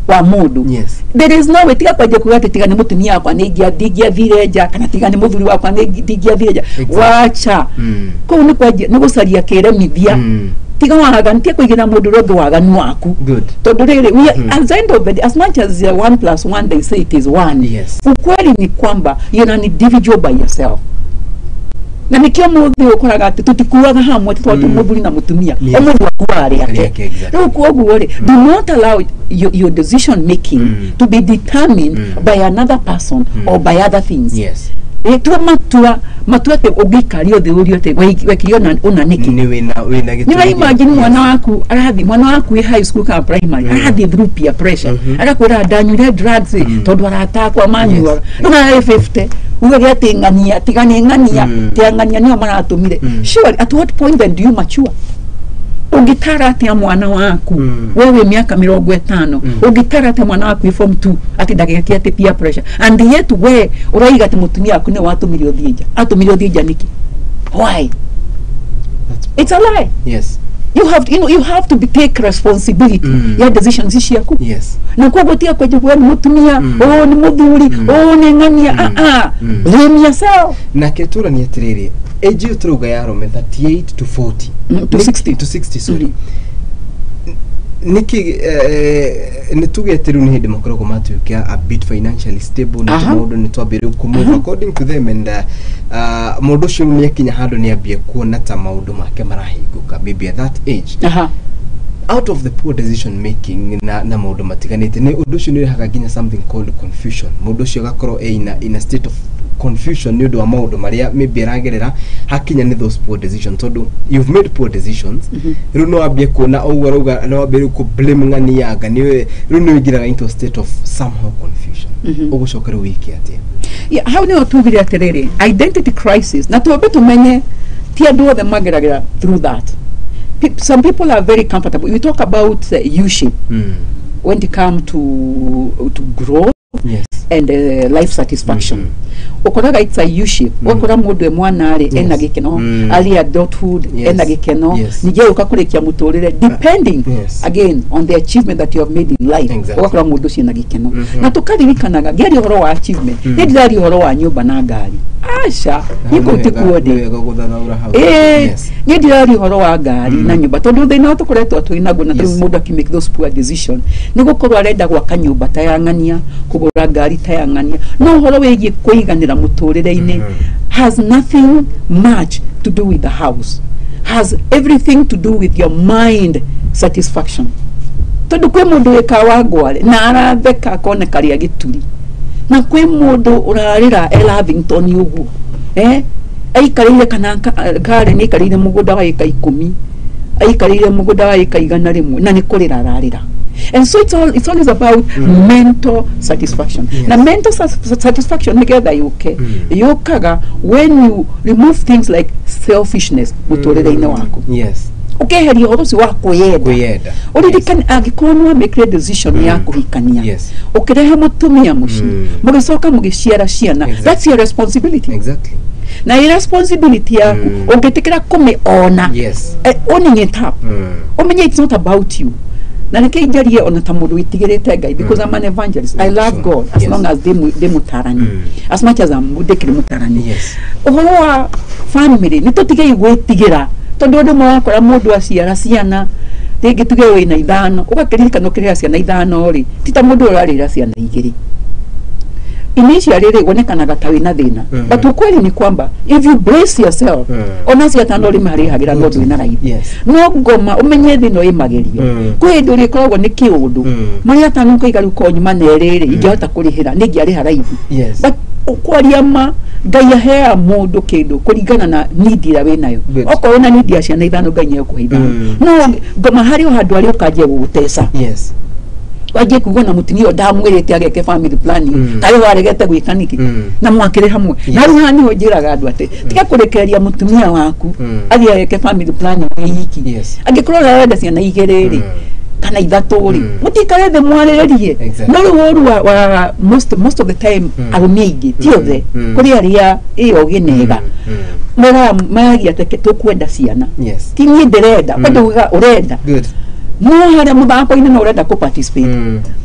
wa mũndũ. There is no way. Tiga kwanjia kuga atĩ tiga nĩ mũtumia wakwa ndingĩathire nja, kana tiga nĩ mũthuri wakwa ndingĩathire nja. Wacha. Kũu nĩ kwanjia nĩ gũcaria kĩremithia. Tiga waganu, tiga kũigĩra mũndũ ũrĩa ũngĩ waganu waku. Tondũ rĩrĩ, we are, at the end of the day, as much as one plus one, they say it is one, ukweli ni kwamba you're an individual by yourself. Na nikio mũthĩ ũkoraga atĩ tũtikuaga hamwe, tondũ mũthuri na mũtumia, o mũndũ akuaga rĩake. Rĩake, exactly. Rĩu koguo rĩ, do not allow your decision making to be determined by another person or by other things. Tua matua, matua atĩ ũngĩikario thĩ ũrio atĩ wekire ũna nĩkĩ. Nĩ wĩna gĩtũmi. Nĩ ũra imagine mwana waku arathi, mwana waku wĩ high school kana primary, arathiĩ through peer pressure, agakwĩra ndanyuire drugs tondũ arata akwa manyuaga. Rĩu arĩ 50, ugage atĩ ng'ania, tiga nĩ ng'ania, tiga ng'ania nĩo maratũmire. Sure, at what point then do you mature? Ũngĩtara atĩa mwana waku, we wĩ mĩaka 50, ũngĩtara atĩa mwana waku wĩ form 2 atĩ ndageke atĩ peer pressure, and yet we ũraiga atĩ mũtumia waku nĩwe watũmire ũthiĩ nja? Atũmire ũthiĩ nja nĩkĩ? Why? It's a lie. You have to take responsibility ya decisions ciaku. Na koguo tiga kwanjia kuga nĩ mũtumia, ũũ nĩ mũthuri, ũũ nĩ ng'ania. Ah ah, blame yourself. Nake tũranie atĩrĩrĩ, age ĩyo tũrauga ya arũme 38 to 40, To 60. To 60, sorry. Nĩkĩ nĩ tuge atĩ rĩu nĩ hĩndĩ makoragwo matuĩka a bit financially stable na maũndũ nĩ twambĩrĩria kũ move according to them, and mũndũ ũcio rĩu nĩ akinya handũ nĩ ambie kuona ta maũndũ make marahingũka, maybe at that age, out of the poor decision making na maũndũ matiganĩte, nĩ ũndũ ũcio nĩ ũrehaga nginya something called confusion. Mũndũ ũcio agakorwo e in a state of confusion nĩ ũndũ wa maũndũ marĩa maybe aragerera hakinya nĩ those poor decisions, tondũ you've made poor decisions. Rĩu no wambie kuona ũguo arauga, no wambie rĩu kũ blame ng'ania, anga nĩwe. Rĩu nĩ ũingĩraga into a state of somehow confusion. Ũgũcoka rĩu wĩke atĩa? Yeah, hau nĩho tugire atĩrĩrĩ, identity crisis, na twambe tũmenye ti andũ othe mageragĩra through that. Some people are very comfortable. We talk about U shape when it come to growth and life satisfaction. Ũkoraga it's a U shape. Ũgakora mũndũ e mwana rĩ, ena gĩkeno, early adulthood, ena gĩkeno, ningĩ agĩũka kũrĩkia mũtũrĩre, depending again on the achievement that you have made in life, ũgakora mũndũ ũcio ena gĩkeno. Na tũkaririkanaga ngĩaria ũhoro wa achievement, nĩ ndĩraria ũhoro wa nyũmba na ngari? Aca, niĩ kũu ti kuo Nĩ ndĩ. wega gũthathaũra hau. Ĩĩ, niĩ ndĩraria ũhoro wa ngari na nyũmba tondũ thĩna ũrĩa tũkoretwo twĩ naguo na rĩu mũndũ akĩ make those poor decision nĩ gũkorwo arenda gwaka nyũmba ta ya ng'ania, kũgũra ngari ta ya ng'ania, no ũhoro wĩgiĩ kũiganĩra mũtũrĩre-inĩ has nothing much to do with the house, has everything to do with your mind satisfaction, tondũ kwĩ mũndũ wĩkaga wa ngware na aratheka akoneka rĩa gĩturi, na kwĩ mũndũ ũrarĩra e Lavington ũguo, aikarĩire kana Karen aikarĩire mũgũnda wa ĩka 10, aikarĩire mũgũnda wa ĩka 100, na nĩ kũrĩra ararĩra. And so it's always about mental satisfaction. Na mental satisfaction nĩgetha yũke, yũkaga when you remove things like selfishness mũtũrĩre-inĩ waku, ũkeheria ũhoro ũcio wa kwĩyenda. Kwĩyenda. Ũririkane angĩkorwo nĩ wamĩkire decision ya kũhikania, ũkĩrehe mũtumia mũciĩ, mũgĩcoka mũgĩciara ciana, that's your responsibility. Na ĩ responsibility yaku, ũngĩtĩkĩra kũmĩona, owning it up, ũmenye it's not about you. Na reke njarie ona ta mũndũ wĩtigĩrĩte Ngai, because I'm an evangelist. I love God as long as ndĩ mũtarani, as much as I'm ndĩkĩrĩ mũtarani. Ũhoro wa family, nĩ tũtigei gwĩtigĩra, tondũ andũ marakora mũndũ aciara ciana, rĩngĩ tuge wĩna ithano, ũgakĩririkana ũkĩrera ciana ithano rĩ, ti ta mũndũ ũrarĩra ciana igĩrĩ. Initially rĩ, wonekanaga ta wĩna thĩna, but ukweli ni kwamba if you brace yourself, ona cio atano rĩ marĩhagĩra no ndwĩna raithi. No ngoma ũmenye thĩ no ĩmagerio. Kwĩ hĩndĩ ũrĩkoragwo nĩ kĩũndũ, marĩa atano ũkaiga rĩu korwo nyuma na ĩrĩ rĩ, ingĩhota kũrĩhĩra nĩ ingĩarĩha raithi. But kwaria ma, Ngai aheaga mũndũ kĩndũ kũringana na need ĩrĩa wĩnayo. Okorwo wĩna need ya ciana ithano, Ngai nĩ egũkũhe ithano. No ngoma harĩ o handũ harĩa ũkanjia gũgũteca. Wanjie kuga na mũtumia ũyũ ndamwĩrĩte ageke family planning, tarĩ waregete gwĩka nĩkĩ na mwakĩrĩ hamwe. Na rĩu haha nĩho njĩraga andũ atĩ tiga kũrekereria mũtumia waku athiĩ ageke family planning wĩ iki. Angĩkorwo ũrarenda ciana igĩrĩ rĩ, kana ithatũ rĩ, mũtikare thĩ mwarĩrĩrie. No rĩu ũru wa most of the time, arũme aingĩ, ti othe, kũrĩ arĩa ĩ ogĩ nega, maragia atĩ tũkwenda ciana, ti niĩ ndĩrenda, kwenda uga ũrenda. No harĩa mũthako-inĩ no ũrenda kũ participate,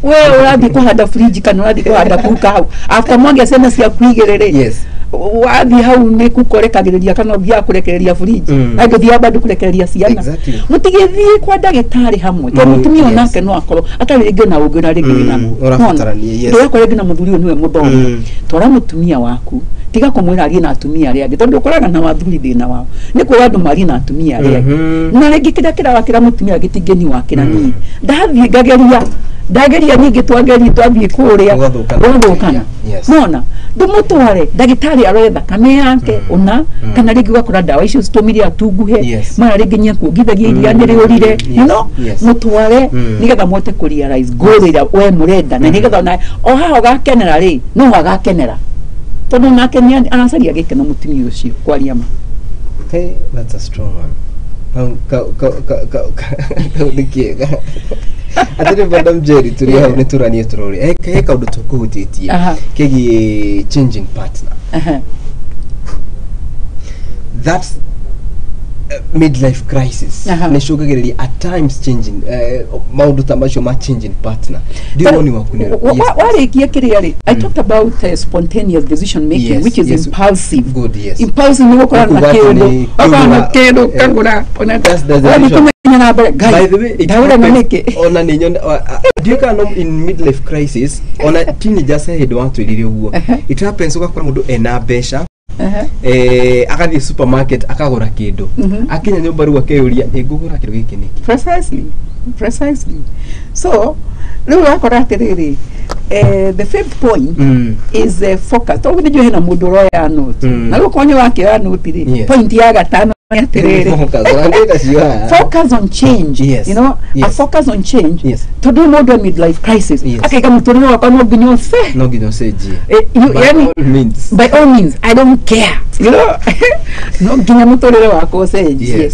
we ũrathiĩ kũhanda fridge kana ũrathiĩ kũhanda kuka hau after mwagĩa ciana ciaku igĩrĩ rĩ, wathiĩ hau nĩ kuka ũrekagĩrĩria kana ũthiaga kũrekereria fridge, angĩ ũthiaga bado kũrekereria ciana. Mũtigĩthiĩ kwa ndagĩtarĩ hamwe, tondũ mũtumia onake no akorwo atarĩ rĩngĩ na ũngĩ na rĩngĩ wĩnaguo. Ũrabatarania, yes. Ndũrakora rĩngĩ na mũthuri ũyũ nĩwe mũthomi. Twara mũtumia waku, tiga kũmwĩra arie na atumia arĩa angĩ, tondũ ũkoraga na wathuri thĩna wao nĩ kwĩra andũ marie na atumia arĩa angĩ, na rĩngĩ kĩrĩa kĩrawakĩra mũtumia gĩtingĩni wakĩra niĩ. Ndathiĩ ngageria, ndageria ningĩ, twageria twathiĩ kũrĩa, Gũgathũkana. Gũgathũkana. Nona ndũmũtware ndagĩtarĩ arore thakame yake ũna, kana rĩngĩ ũgakora ndawa icio citũmire atunguhe, mara rĩngĩ nĩakuongithagia iria nĩ rĩũrire, you know. Mũtware nĩgetha mũhote kũ realize goal ĩrĩa we mũrenda, na nĩgetha ona o haha ũgakenera rĩ, no agakenera, tondũ nake nĩ aracaria gĩkeno mũtumia ũcio, kwaria ma. Hey, that's a strong one. Kau kau kau kau kau kau nĩ kĩega. Atĩrĩ, Madam Jerry, tũrĩ hau nĩ tũranie tũrore. He kaũndũ tũkũhutĩtie kegiĩ changing partner. That's midlife crisis nĩ cũngagĩrĩria at times changing maũndũ ta macio ma changing partner. Ndiũ woni waku nĩ ũrĩkũ? Yes. Warĩkia kĩrĩa rĩ, I talked about spontaneous decision making, which is impulsive. Good, yes. Impulsive nĩ gũkorwo na Kuga atĩ kĩndũ, nĩ ũkorwo na kĩũndũ kĩndũ kagũra, ona That's the wathiĩ decision. kũmenya na mbere By Ngai the way, it ndagũra na happens nĩkĩ. Ona nĩ nyone ndiũĩ kana no in midlife crisis, ona teenagers, he hĩndĩ watwĩrire ũguo. It happens ũgakora mũndũ ena mbeca, agathiĩ supermarket akagũra kĩndũ, akinya nyũmba rĩu akeyũria, "Ĩ ngũgũra kĩndũ gĩkĩ nĩkĩ?" Precisely. So rĩu ũrakora atĩrĩrĩ, the fifth point is focus. Tondũ nĩ njũĩ hena mũndũ ũroya note, na rĩu okorwo nĩ wakĩoya note rĩ, point ya gatano nĩ atĩrĩrĩ, Focus, ũrandĩka cio haha. Focus on change. A focus on change, tondũ mũndũ e midlife crisis, akaiga mũtũrĩre wakwa no nginya ũce No nginya ũcenjie. You, By yani, all means. By all means, I don't care, no nginya mũtũrĩre wakwa ũcenjie.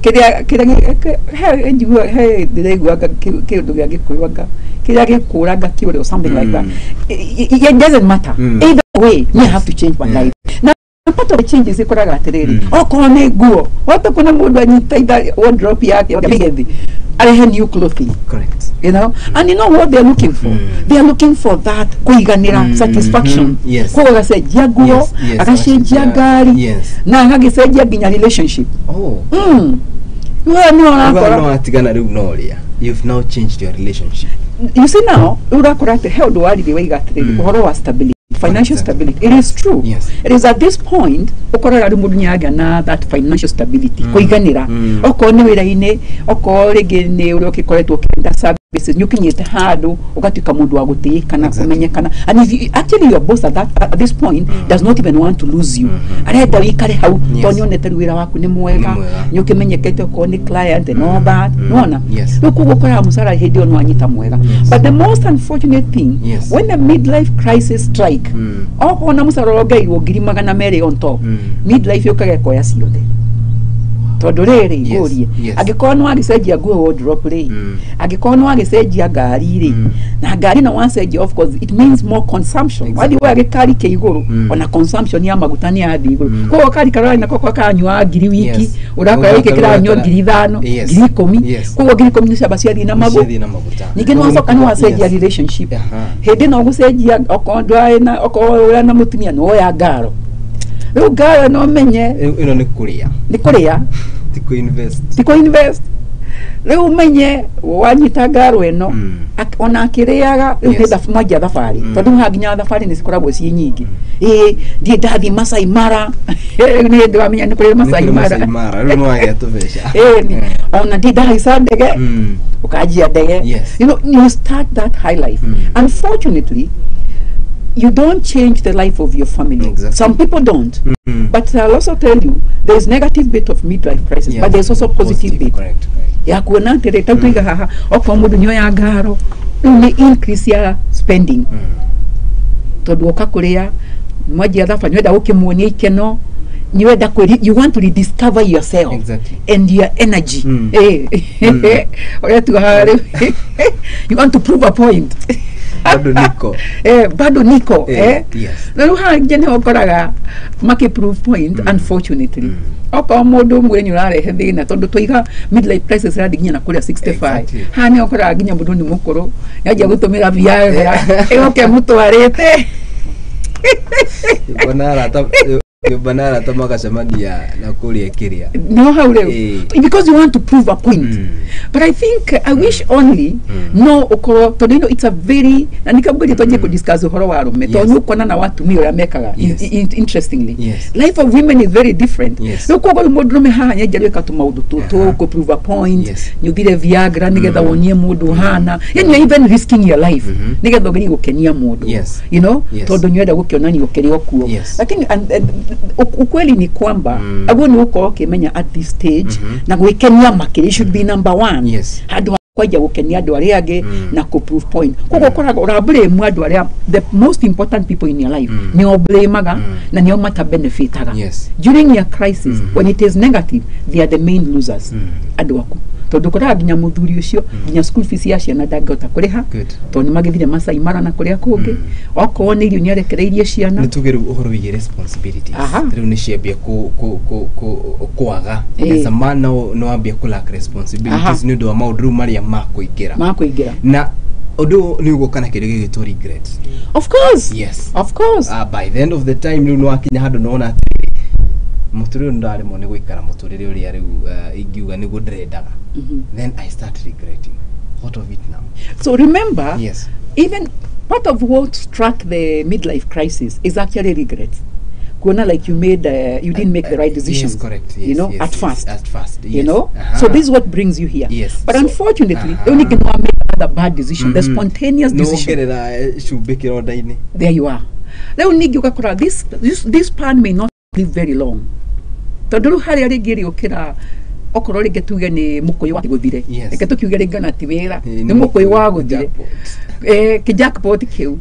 Kĩrĩa he njigua, he ndĩraiguaga kĩũndũ gĩa gĩkũyũ, anga kĩrĩa gĩkũranga kĩũrĩ or something like that. It doesn't matter. Either way, me have to change my life. Na part of the changes ikoraga atĩrĩrĩ, okorwo nĩ nguo, wata kuna mũndũ anyita itha wardrobe yake agethi arehe new clothing. And you know what they're looking for? They are looking for that kuiganira, satisfaction. Koguo agacenjia nguo, agacenjia ngari, na agagĩcenjia nginya relationship. We nĩ Ũguo ũrakora no watigana rĩu na ũrĩa, you've now changed your relationship. You see now, rĩu ũrakora atĩ he ũndũ waririe waiga atĩrĩrĩ, ũhoro wa stability, financial stability. It is true. It is at this point ũkoraga rĩu mũndũ nĩagĩa na that financial stability, kũiganĩra, okorwo nĩ wĩra-inĩ, okorwo rĩngĩ nĩ ũrĩa ũgĩkoretwo ũkĩenda services, nĩ ũkinyĩte handũ ũgatuĩka mũndũ wa gũtĩĩka na kũmenyekana. And if you, actually your boss at this point does not even want to lose you, arenda wĩikare hau, tondũ nĩonete rĩu wĩra waku nĩ mwega, Nĩ mwega. nĩ ũkĩmenyekete okorwo nĩ client and all that. Nĩwona? Rĩu koguo ũkoraga mũcara hĩndĩ ĩyo nĩwanyita mwega. But the most unfortunate thing, when the midlife crisis strike, okorwo na mũcara ũrongereirwo 200,000 on top, midlife yũkaga ĩkoya ciothe, tondũ rĩrĩ, ngũrie, angĩkorwo nĩ wagĩcenjia nguo, wardrobe rĩ, angĩkorwo nĩ wagĩcenjia ngari rĩ, na ngari no wacenjia, of course it means more consumption. Wathiĩ woya gĩkari kĩa igũrũ, ona consumption ya maguta nĩ yathiĩ igũrũ. Koguo kari kararĩ nako karanyuaga 1,000 wiki, ũrakora gĩkĩ kĩranyua 5,000, 10,000. Koguo 10,000 nĩ ciamba ciathiĩ na magu Ciathiĩ na maguta. Ningĩ nĩ wacoka nĩ wacenjia relationship. Hĩndĩ ĩno ũgũcenjia, okorwo ndwarĩ na, okorwo ũrĩa na mũtumia, nĩ woya ngaro, rĩu ngaro no menye Ĩno nĩ kũrĩa. Nĩ kũrĩa. Ti kũ-invest. Ti kũ-invest. Rĩu ũmenye wanyita ngaro ĩno, ona akĩrĩaga rĩu, nĩ mwanjia thabarĩ, tondũ haha nginya thabarĩ nĩ cikoragwo ciĩ nyingĩ. Ĩĩ, ndiĩ ndathiĩ Masai Mara, rĩu nĩ hĩndĩ wamenya nĩ kũrĩ Nĩ Masai kũrĩ Mara. Masai Mara. Rĩu nĩ wagĩa tũbeca. Ĩĩ, ona ndiĩ ndahaica ndege, ũkanjia ndege. You start that high life. Unfortunately, You don't change the life of your family. Exactly. Some people don't. But I'll also tell you, there's negative bit of midlife crisis, but there's also positive bit. Correct. Ya kuona atĩrĩ, ta tuiga haha, okorwo mũndũ nĩoya ngaro, rĩu nĩ increase ya spending, tondũ oka kũrĩa mwanjia thabarĩ, nĩwenda gũkĩmuonia ikeno, nĩwenda you want to rediscover yourself and your energy. Ũrĩa tuga haha rĩu, you want to prove a point. Bado niko. Bado niko. Yes. Na rĩu haha ningĩ nĩho ũkoraga makĩ prove point, unfortunately. Okorwo mũndũ ũmwe nĩ ũrarehe thĩna, tondũ twaiga midlife crisis ĩrathiĩ nginya na kũrĩa 65. Haha nĩho ũkoraga nginya mũndũ nĩ mũkũrũ, nĩanjia gũtũmĩra Viagra, ĩgoka ĩmũtwarĩte. Nyũmba na arata magacemania na kũrĩa kĩrĩa. No hau rĩu, because you want to prove a point. But I think I wish only no ũkorwo, tondũ you know, it's a very, na nikambwĩria twanjie kũdiscuss ũhoro wa arũme, tondũ nĩ ũkuona na watumia ũrĩa mekaga. Interestingly, life of women is very different. Rĩu koguo rĩu mũndũrũme haha nĩanjia gwĩka tũmaũndũ tũtũ kũ prove a point. Nĩ ũthire Viagra nĩgetha wonie mũndũ ũhana, yani you're even risking your life nĩgetha ũgerie gũkenia mũndũ, tondũ nĩũrenda gũkĩonania ũkĩrĩ o kuo. Lakini and ukweli ni kwamba aguo nĩ ũkorwo ũkĩmenya at this stage, na gwĩkenia makĩria should be number one, handũ ha kwanjia gũkenia andũ arĩa angĩ na kũ prove point. Koguo ũkoraga ũrablame andũ arĩa the most important people in your life, nĩo blamaga na nĩo matabenefitaga during your crisis. When it is negative, they are the main losers, andũ aku, tondũ ũkoraga nginya mũthuri ũcio, nginya school fees ya ciana ndangĩhota kũrĩha, tondũ nĩ magĩthire Masai Mara na kũrĩa kũngĩ. Okorwo nĩ irio, nĩarekereirie ciana. Nĩ tuge rĩu ũhoro wĩgiĩ responsibilities rĩu nĩ ciambia ku kwaga. As a man, no wambia kũ lack responsibilities nĩ ũndũ wa maũndũ rĩu marĩa makũingĩra. Makũingĩra. Na ũndũ ũyũ nĩ ũgũka na kĩndũ gĩgwĩtwo regret. Of course. Of course. By the end of the time, rĩu nĩ wakinya handũ nĩwona atĩrĩrĩ, mũtũrĩre ũyũ nĩndaremwo nĩ gũikara mũtũrĩre ũrĩa rĩu ingiuga nĩguo ndĩrendaga. Then I start regretting what of it now. So remember, even part of what struck the midlife crisis is actually regret, kuona like you didn't make the right decisions, Yes, correct. you know, at first. At first. You know, so this is what brings you here. But So, unfortunately, you only can make other bad decision, the spontaneous decision. Nĩwongerera cumbĩ kĩronda-inĩ. There you are. Rĩu ningĩ ũgakora this pan may not live very long, tondũ rĩu harĩa rĩngĩ rĩũkĩra, okorwo rĩngĩ tuge nĩ mũkũyũ wa gũthire, reke tũkiuge rĩngĩ ona ti wĩra, nĩ mũkũyũ wa gũthire. Jackpot. Kĩ-jackpot kĩu,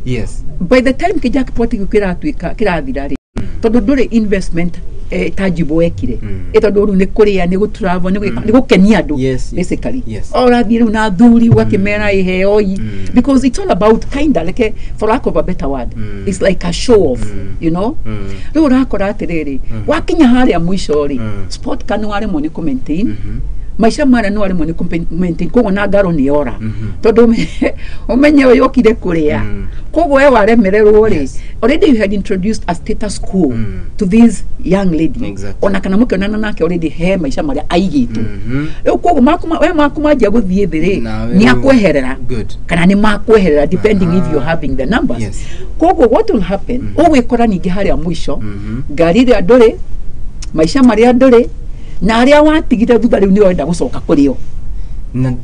by the time kĩ-jackpot kĩu kĩratuĩka kĩrathira rĩ, tondũ ndũrĩ investment tangible wekire, tondũ rĩu nĩ kũrĩa, nĩ gũtravel, nĩ gwĩka, nĩ gũkenia andũ, basically. O ũrathiĩ rĩu na athuri ũgakĩmera iheo i, because it's all about kinda like, for lack of a better word, it's like a show off, you know. Rĩu ũrakora atĩrĩrĩ, wakinya harĩa mũico rĩ, sport ka nĩ waremwo nĩ kũ-maintain maica marĩa, nĩ waremwo nĩ kũ-maintain, koguo na ngaro nĩ yora, tondũ ũmenye ũyũ okire kũrĩa. Koguo we waremererwo rĩ, already you had introduced a status quo to this young lady. Ona kana mũkĩonana nake, already he maica marĩa aigĩtwo. Rĩu koguo we maku manjia gũthiĩ thĩ rĩ, Nawe nĩ rĩu- akweherera kana nĩ makweherera, depending if you're having the numbers. Koguo what will happen, ũgwĩkora ningĩ harĩa mũico, ngari ĩrĩa ndũrĩ, maica marĩa ndũrĩ, na arĩa watigire thutha rĩu nĩo wenda gũcoka kũrĩ o. Na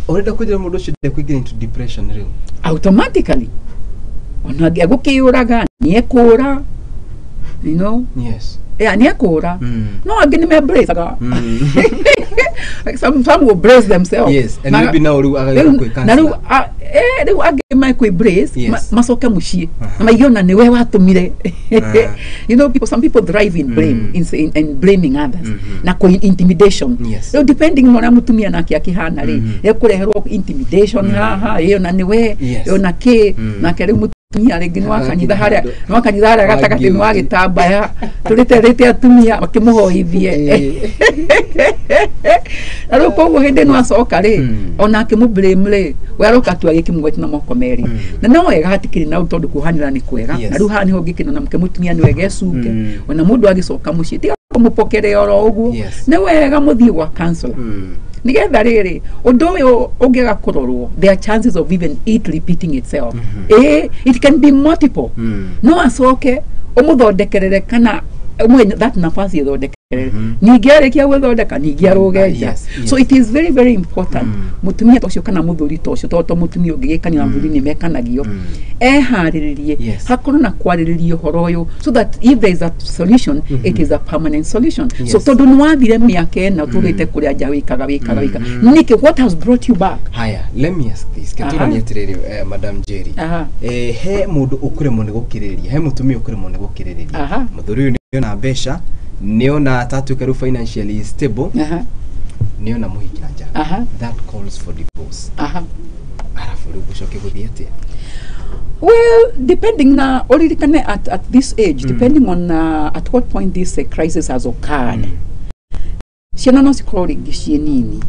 ũrenda kũnjĩra mũndũ ũcio ndekũingĩra into depression rĩu? Automatically, ona angĩgũkĩũraga, nĩ ekũra. Yeah, nĩ ekũra. No angĩ nĩ membracaga. Some will brace themselves. Yes, and maybe now rĩu agagĩũka kwĩ na rĩu counselor. rĩu angĩ mekwĩ brace, macoke mũciĩ na maigue ona nĩwe watũmire. You know people some people thrive in blame, in blaming others na kũ intimidation. Rĩu depending na ũrĩa mũtumia nake akĩhana rĩ, ekũreherwo intimidation haha, ĩyo na nĩwe, ĩyo na kĩ. Nake rĩu mũtumia rĩngĩ nĩ wa kanitha harĩa, nĩ wa kanitha harĩa gatagatĩ, nĩ wa gĩtambaya tũrĩte atumia makĩmũhoithie. Na rĩu koguo hĩndĩ ĩno acoka rĩ, ona akĩmũblame rĩ, we aroka tu agĩkĩmũgwati na moko merĩ. Na no wega, hatikĩrĩ na ũndũ, tondũ kuohanĩra nĩ kwega. Na rĩu haha nĩho ngĩkĩona na mũke mũtumia nĩ wega ecunge. Ona mũndũ agĩcoka mũciĩ, tiga kũmũpokere oro ũguo. Nĩ wega mũthiĩ gwa counselor, nigetha rĩrĩ ũndũ ũyũ ũngĩaga kũrorwo, there are chances of even it repeating itself. It can be multiple. No acoke ũmũthondekerere kana Ũmwe that nafasi ĩthondekerere, ningĩ arĩkia gwĩthondeka ningĩ arũge nja. So it is very very important mũtumia ta ũcio kana mũthuri ta ũcio, tondũ to mũtumia ũngĩgĩkanio na mũthuri nĩ mekanagio, eharĩrĩrie, hakorwo na kwarĩrĩria ũhoro ũyũ, so that if there is a solution, it is a permanent solution. So tondũ nĩ wathire mĩaka 4 ũtũrĩte kũrĩa nja, wĩkaga wĩkaga wĩkaga nĩkĩ? What has brought you back? Haya, let me ask this. Ketũranie atĩrĩrĩ, Madam Jerry, he mũndũ ũkũremwo nĩ gũkirĩrĩria, he mũtumia ũkũremwo nĩ gũkirĩrĩria, mũthuri ũyũ nĩona mbeca, nĩona atatuĩka rĩu financially stable, nĩona mũhikia nja, that calls for divorce, arabu rĩu gũcoke gũthiĩ atĩa? Well, depending na ũririkane at this age, depending on at what point this crisis has occurred, ciana no cikorwo rĩngĩ ciĩ nini,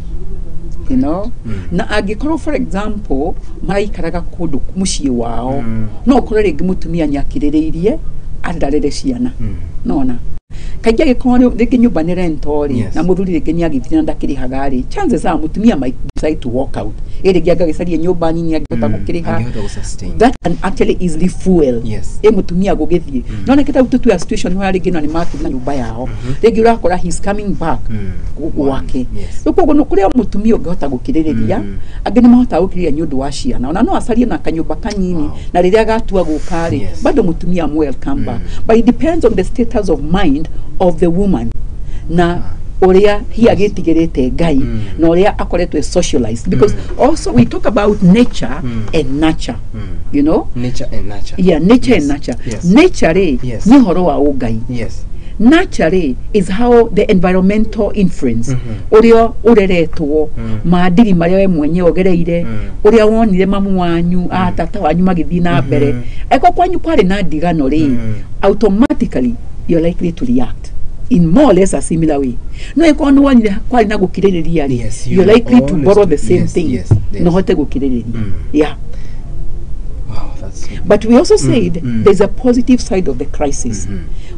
na angĩkorwo, for example, maraikaraga kũndũ mũciĩ wao, no ũkore rĩngĩ mũtumia nĩ akirĩrĩirie ararere ciana. Nona kaingĩ angĩkorwo rĩngĩ nyũmba nĩ rento rĩ, na mũthuri rĩngĩ nĩ agĩthire na ndakĩrĩhaga rĩ, chances are mũtumia might decide to walk out, ĩ rĩngĩ angagĩcaria nyũmba nini angĩhota gũkĩrĩha. Angĩhota gũsustain. That can actually easily fuel ĩ mũtumia gũgĩthiĩ. No nĩ kĩta tũtuya situation where rĩngĩ no nĩ matina nyũmba yao, rĩngĩ ũrakora he's coming back gwake. Rĩu koguo no kũrĩa mũtumia ũngĩhota gũkirĩrĩria, angĩ nĩ mahotaga gũkirĩrĩria nĩ ũndũ wa ciana, ona no acarie na kanyũmba kanini, na rĩrĩa agatua gũka rĩ, bado mũtumia am welcome back. But it depends on the status of mind of the woman na ũrĩa hi agĩtigĩrĩte Ngai, na ũrĩa akoretwo socialized, because also we talk about nature and nurture. Nature and nurture. Yeah, nature and nurture. Nature rĩ, nĩ ũhoro wa ũngai. Nature rĩ is how the environmental influence, ũrĩa ũreretwo, maadili marĩa we mwenyewe ũgereire, ũrĩa wonire mamu wanyu a tata wanyu magĩthiĩ na mbere. Angĩkorwo kwanyu kwarĩ na ndigano rĩ, automatically you're likely to react in more or less a similar way. No ĩkorwo nĩ wonire kwarĩ na gũkirĩrĩria rĩ, you you're likely to always borrow the same thing na ũhote gũkirĩrĩria. Yeah. Wow, that's so But we also said there's a positive side of the crisis.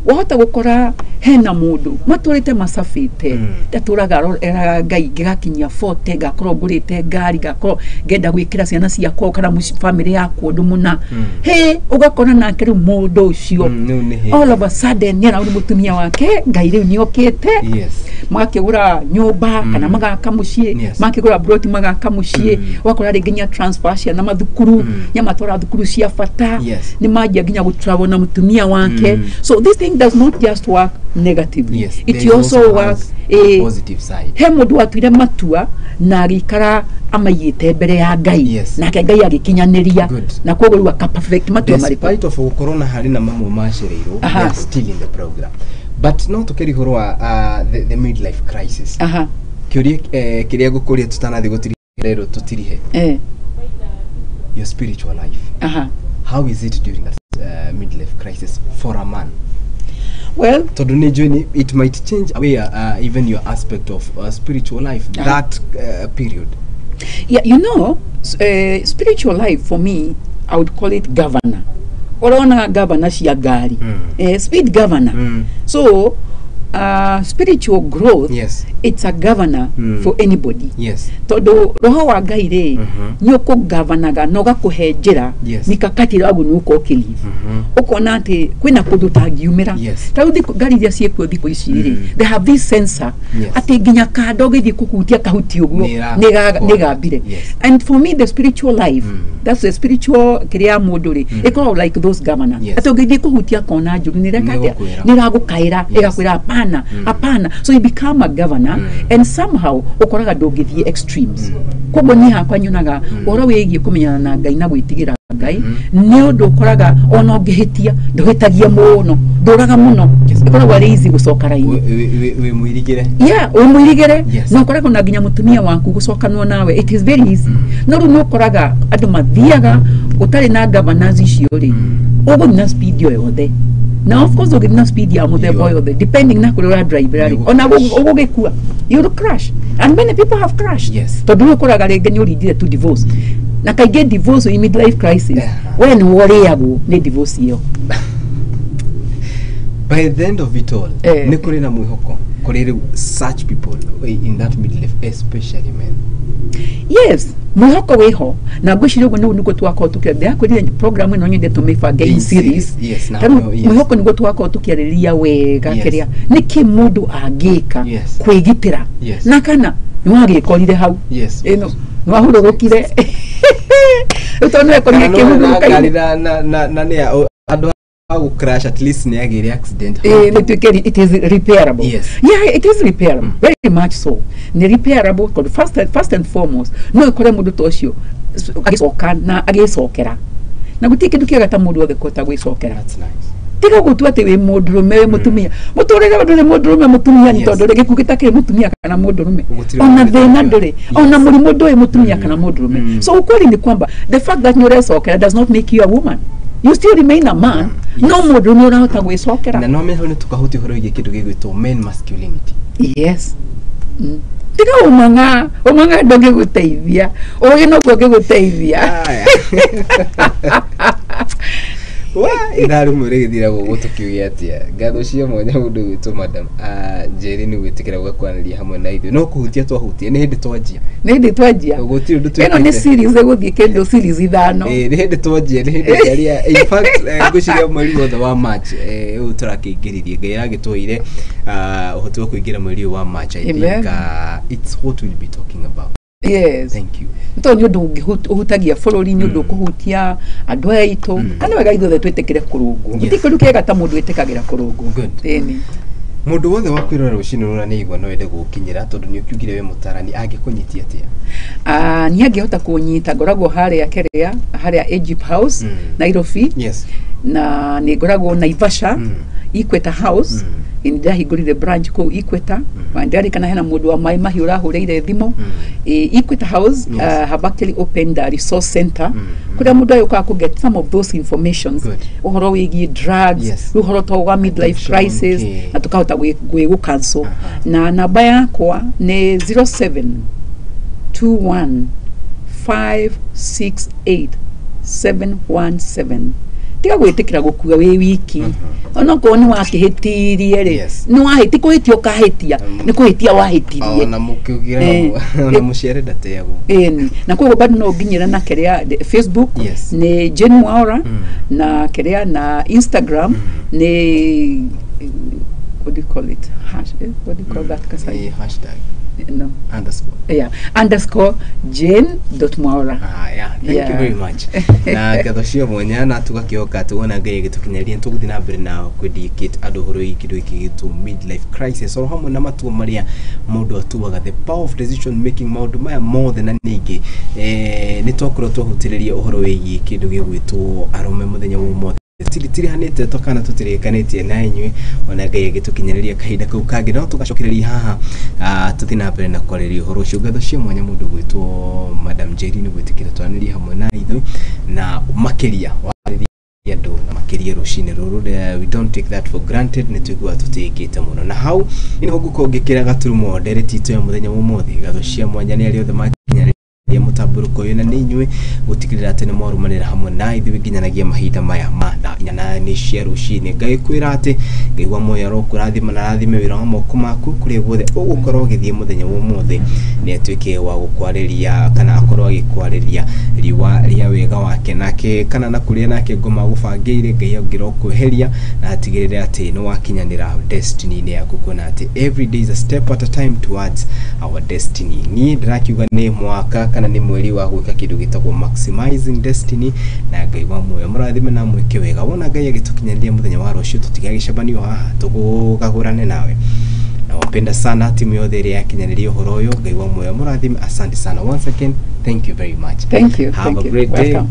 Wahota gũkora hena mũndũ matũrĩte macabĩte, ndatũraga eraga Ngai ngĩgakinyia 40 ngakorwo ngũrĩte ngari, ngakorwo ngenda gwĩkĩra ciana ciakwa kana family yakwa ũndũ mũna. He ũgakora nake rĩu mũndũ ũcio Rĩu nĩ hĩndĩ. all of a sudden nĩ araũri mũtumia wake Ngai rĩu nĩokĩte, magakĩgũra nyũmba kana magaka mũciĩ, magakĩgũra broti magaka mũciĩ. Ũgakora rĩngĩ nĩ transfer ciana mathukuru, nĩ amatwara thukuru cia bata, nĩ manjia nginya gũtravel na mũtumia wake. So this thing does not just work negatively, it there also also works has a positive side. He mũndũ watuire matua na agĩikara amaigĩte mbere ya Ngai, nake Ngai agĩkinyanĩria, na koguo rĩu aka perfect matua marĩkũ. Despite of gũkorwo na harĩ na mamwe macereirwo, they are still in the program. But no tũkĩria ũhoro wa the midlife crisis, kĩũria kĩrĩa ngũkũria tũtanathiĩ gũtirihe rero tũtirihe, your spiritual life, how is it during that midlife crisis for a man? Well, Tondũ nĩ njũĩ it might change away even your aspect of spiritual life, that period. Yeah, spiritual life for me, I would call it governor. Ũrona governor cia ngari, speed governor. So spiritual growth, it's a governor for anybody, tondũ roho wa Ngai rĩ, nĩ ũkũgavanaga na ũgakũhe njĩra, mikakati ĩrĩa wagwo nĩ ũkorwo ũkĩlive. Ũkona atĩ kwĩna kũndũ ũtangiumĩra. Ta rĩu ngari iria ciĩkuo thikũ ici rĩ, they have this sensor, atĩ nginya kanda ũgĩthiĩ kũhutia kahuti ũguo, nĩgambire. And for me, the spiritual life, that's the spiritual kĩrĩa mũndũ rĩ, ĩkoragwo like those governor, atĩ ũngĩthiĩ kũhutia kona njũru nĩreka atĩa? Nĩgũkwĩra. Nĩragũkaĩra, ĩgakwĩra hapana, hapana. So you become a governor, and somehow ũkoraga ndũngĩthiĩ extremes. Koguo niĩ hakwa nyonaga ũhoro wĩgiĩ kũmenyana na Ngai na gwĩtigĩra Ngai nĩ ũndũ ũkoraga ona ũngĩhĩtia ndũhĩtagia mũno, ndũraga mũno, ĩkoragwo arĩ easy gũcoka raini. Wĩ mũirigĩre. Yeah, wĩ mũirigĩre. Na ũkoraga ona nginya mũtumia waku gũcokanwo nawe, it is very easy. No rĩu nĩ ũkoraga andũ mathiaga ũtarĩ na governance icio rĩ, ũgũthiĩ na speed o yothe, na of course ũgĩthiĩ na speed ya mũthemba o yothe, depending na kũrĩa ũradrive rĩ, ona ũgũgĩkua, you'll crash, and many people have crashed, tondũ rĩu ũkoraga rĩngĩ nĩ ũrindire to divorce, na kaingĩ divorce in midlife crisis, we nĩ worĩagwo nĩ divorce ĩyo. By the end of it all, nĩ kũrĩ na mwĩhoko kũrĩ rĩu such people in that midlife, especially men? Yes, mwĩhoko wĩho, na ngwĩciria ũguo nĩguo nĩguo twakorwo tũkĩaria. Ndĩrakwĩrire program ĩno nyende tũmĩbange in In series. Yes, na Tarĩu yes. mwĩhoko nĩguo twakorwo tũkĩarĩrĩria wega kĩrĩa nĩkĩ mũndũ angĩka kwĩgitĩra na kana nĩwagĩkorire hau ĩno nĩwahurũrũkire, rĩu tondũ nĩwekorire Kana no na ngari kĩhurũrũka-inĩ. na nĩ andũ a gũ crash, at least nĩ agĩire accident. Nĩtuĩke it is repairable. Yeah, it is repairable, very much so. Nĩ repairable tondũ first and foremost no ĩkore mũndũ ta ũcio agĩcoka na agĩcokera, na gũtirĩ kĩndũ kĩega ta mũndũ wothe kũhota gwĩcokera. That's nice. Tiga gũtua atĩ wĩ mũndũrũme, wĩ mũtumia, mũtũrĩre ndũrĩ mũndũrũme mũtumia, nĩ tondũ rĩ gĩkuũ gĩtakĩrĩ mũtumia kana mũndũrũme. Gũtirĩ Ona mũndũ thĩna ũrĩ. ndũrĩ, ona mũrimũ ndũĩ mũtumia kana mũndũrũme. So ukweli ni kwamba the fact that nĩ ũrecokera does not make you a woman, you still remain a man. No mũndũrũme ũrahota gwĩcokera. Na no meho nĩ tũkahutia ũhoro wĩgiĩ kĩndũ gĩgwĩtwo men masculinity. Yes. Tiga ũmang'a, ũmang'a ndũngĩgũteithia, ũgĩ noguo ũngĩgũteithia. Aya. Wa, ithaa rĩmwe rĩgĩthira gũkũ tũkiuge atĩa. Ngatho cia mwanya mũndũ gwĩtwo Madam Njeri nĩ gwĩtĩkĩra gũka kwaranĩria hamwe na ithuĩ. No kũhutia twahutia, nĩ hĩndĩ twanjia. Nĩ hĩndĩ twanjia. Gũtirĩ ũndũ Ĩno nĩ twĩkĩte. series ĩgũthiĩ kĩndũ series 5. Ĩĩ, nĩ hĩndĩ twanjia, nĩ hĩndĩ ngĩaria. In fact, ngwĩciria mweri wothe wa March ũyũ tũrakĩingĩririe, Ngai aragĩtũheire ũhoti wa kũingĩra mweri ũyũ wa March. I Amen. think it's what we'll be talking about. Thank you. Tondũ nĩ ũndũ ũhutagia bũrũri, nĩ ũndũ ũkũhutia andũ aya aitũ. Kana wega ithuothe twĩtĩkĩre kũrũngwo. Gũtirĩ kĩndũ kĩega ta mũndũ wĩtĩkagĩra kũrũngwo. Good. Ĩni. Mũndũ wothe wa kwĩrora rũcinĩ rũra nĩ igua no ende gũgũkinyĩra, tondũ nĩ ũkiugire wĩ mũtarani, angĩkũnyitia atĩa? Ah, niĩ angĩhota kũnyita, ngoragwo harĩa kĩrĩa harĩa Egypt House, Nairobi. Na nĩ ngoragwo Naivasha, Equator House. Nĩ ndahingũrire branch kũu Equator. Na ndirarikana hena mũndũ wa maĩ mahiũ ũrahũrĩire thimũ. Equator House have actually opened a resource center kũrĩa mũndũ agĩũkaga kũ get some of those informations, ũhoro wĩgiĩ drugs, ũhoro ta wa midlife Addiction, crisis, okay. na tũkahota gwĩ cancel. Na namba yakwa nĩ 07 21 568 717. Tiga gwĩtĩkĩra gũkua wĩ wiki, onokorwo nĩ wakĩhĩtirie rĩ. Nĩ wahĩti kũhĩtia ũkahĩtia, nĩ kũhĩtia wahĩtirie. Ona mũkiugire ona mũciare ndateagwo. Ĩni, na koguo bado no nginyĩra na kĩrĩa Facebook nĩ Jane Mwaura, na kĩrĩa na Instagram nĩ, what do you call it, hash, eh? What do you call that, Kasai? Nĩ hashtag? No. Underscore. Yeah, underscore jane.mwaura. Ah, yeah. Thank you very much. Na ngatho cia mwanya, na tũgakĩhoka atĩ wona Ngai agĩtũkinyaria nĩ tũgũthiĩ na mbere na kwĩdicate andũ ũhoro wĩgiĩ kĩndũ gĩkĩ gĩtwo midlife crisis, oro hamwe na matua marĩa mũndũ atuaga, the power of decision making, maũndũ maya mothe. Na ningĩ nĩ twakorwo twahutĩrĩria ũhoro wĩgiĩ kĩndũ gĩgwĩtwo arũme mũthenya wa ũmũthĩ. Tirihanĩte to kana tũtirĩkanĩtie na inyuĩ, ona Ngai agĩtũkinyanĩria kahinda kau kangĩ no tũgacokereria haha, tũthiĩ na mbere na kwarĩria ũhoro ũcio. Ngatho cia mwanya mũndũ gwĩtwo Madam Njeri nĩ gwĩtĩkĩra twaranĩrie hamwe na ithuĩ, na makĩria warĩria andũ na makĩria rũcinĩ rũrũ. We don't take that for granted, nĩ tũiguaga tũtĩĩkĩte mũno. Na hau nĩho ngũkorwo ngĩkĩra gaturumo ndereti itũ ya mũthenya wa ũmũthĩ. Ngatho cia mwanya nĩ arĩa othe makinyanĩria mũtambũrũko ũyũ, na nĩ inyuĩ gũtigĩrĩra atĩ nĩ mwarũmanĩra hamwe na ithuĩ nginyanagia mahinda maya ma thaa 8 cia rũcinĩ. Ngai kwĩra atĩ Ngai wa muoyo arokũrathima na arathime wĩra wa moko maku kũrĩa guothe ũgũkorwo ũgĩthiĩ mũthenya wa ũmũthĩ. Nĩ atuĩke wa gũkwarĩria kana akorwo agĩkwarĩria riũa rĩa wega wake nake, kana na kũrĩa nake ngoma agũbangĩire, Ngai angĩrokweheria na atigĩrĩre atĩ nĩ wakinyanĩra destiny-inĩ yaku, kuona atĩ every day is a step at a time towards our destiny. Niĩ ndĩrakiuga nĩ mwaka kana nĩ mweri wa gwĩka kĩndũ gĩtagwo maximizing destiny, na Ngai wa muoyo mũrathime na mwĩke wega. Wona Ngai agĩtũkinyanĩria mũthenya wa rũciũ, tũtigagĩcemanio haha tũgũgagũrane nawe. Nawapenda sana timu yothe ĩrĩa yakinyanĩria ũhoro ũyũ. Ngai wa muoyo mũrathime, asante sana. Once again, thank you very much. Thank you. Have Thank a you. great day. Welcome.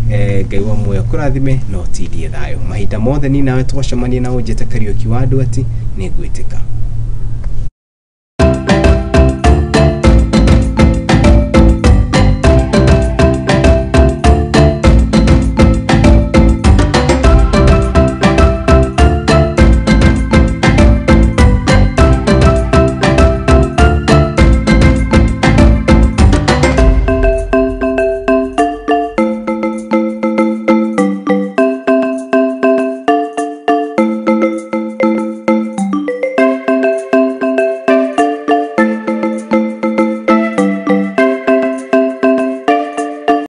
Ngai wa muoyo kũrathime na ũtindie thayũ mahinda mothe. Ni nawe twacemania na ũnjĩte Kariũki wa andũ ati nĩ ngwĩtĩka.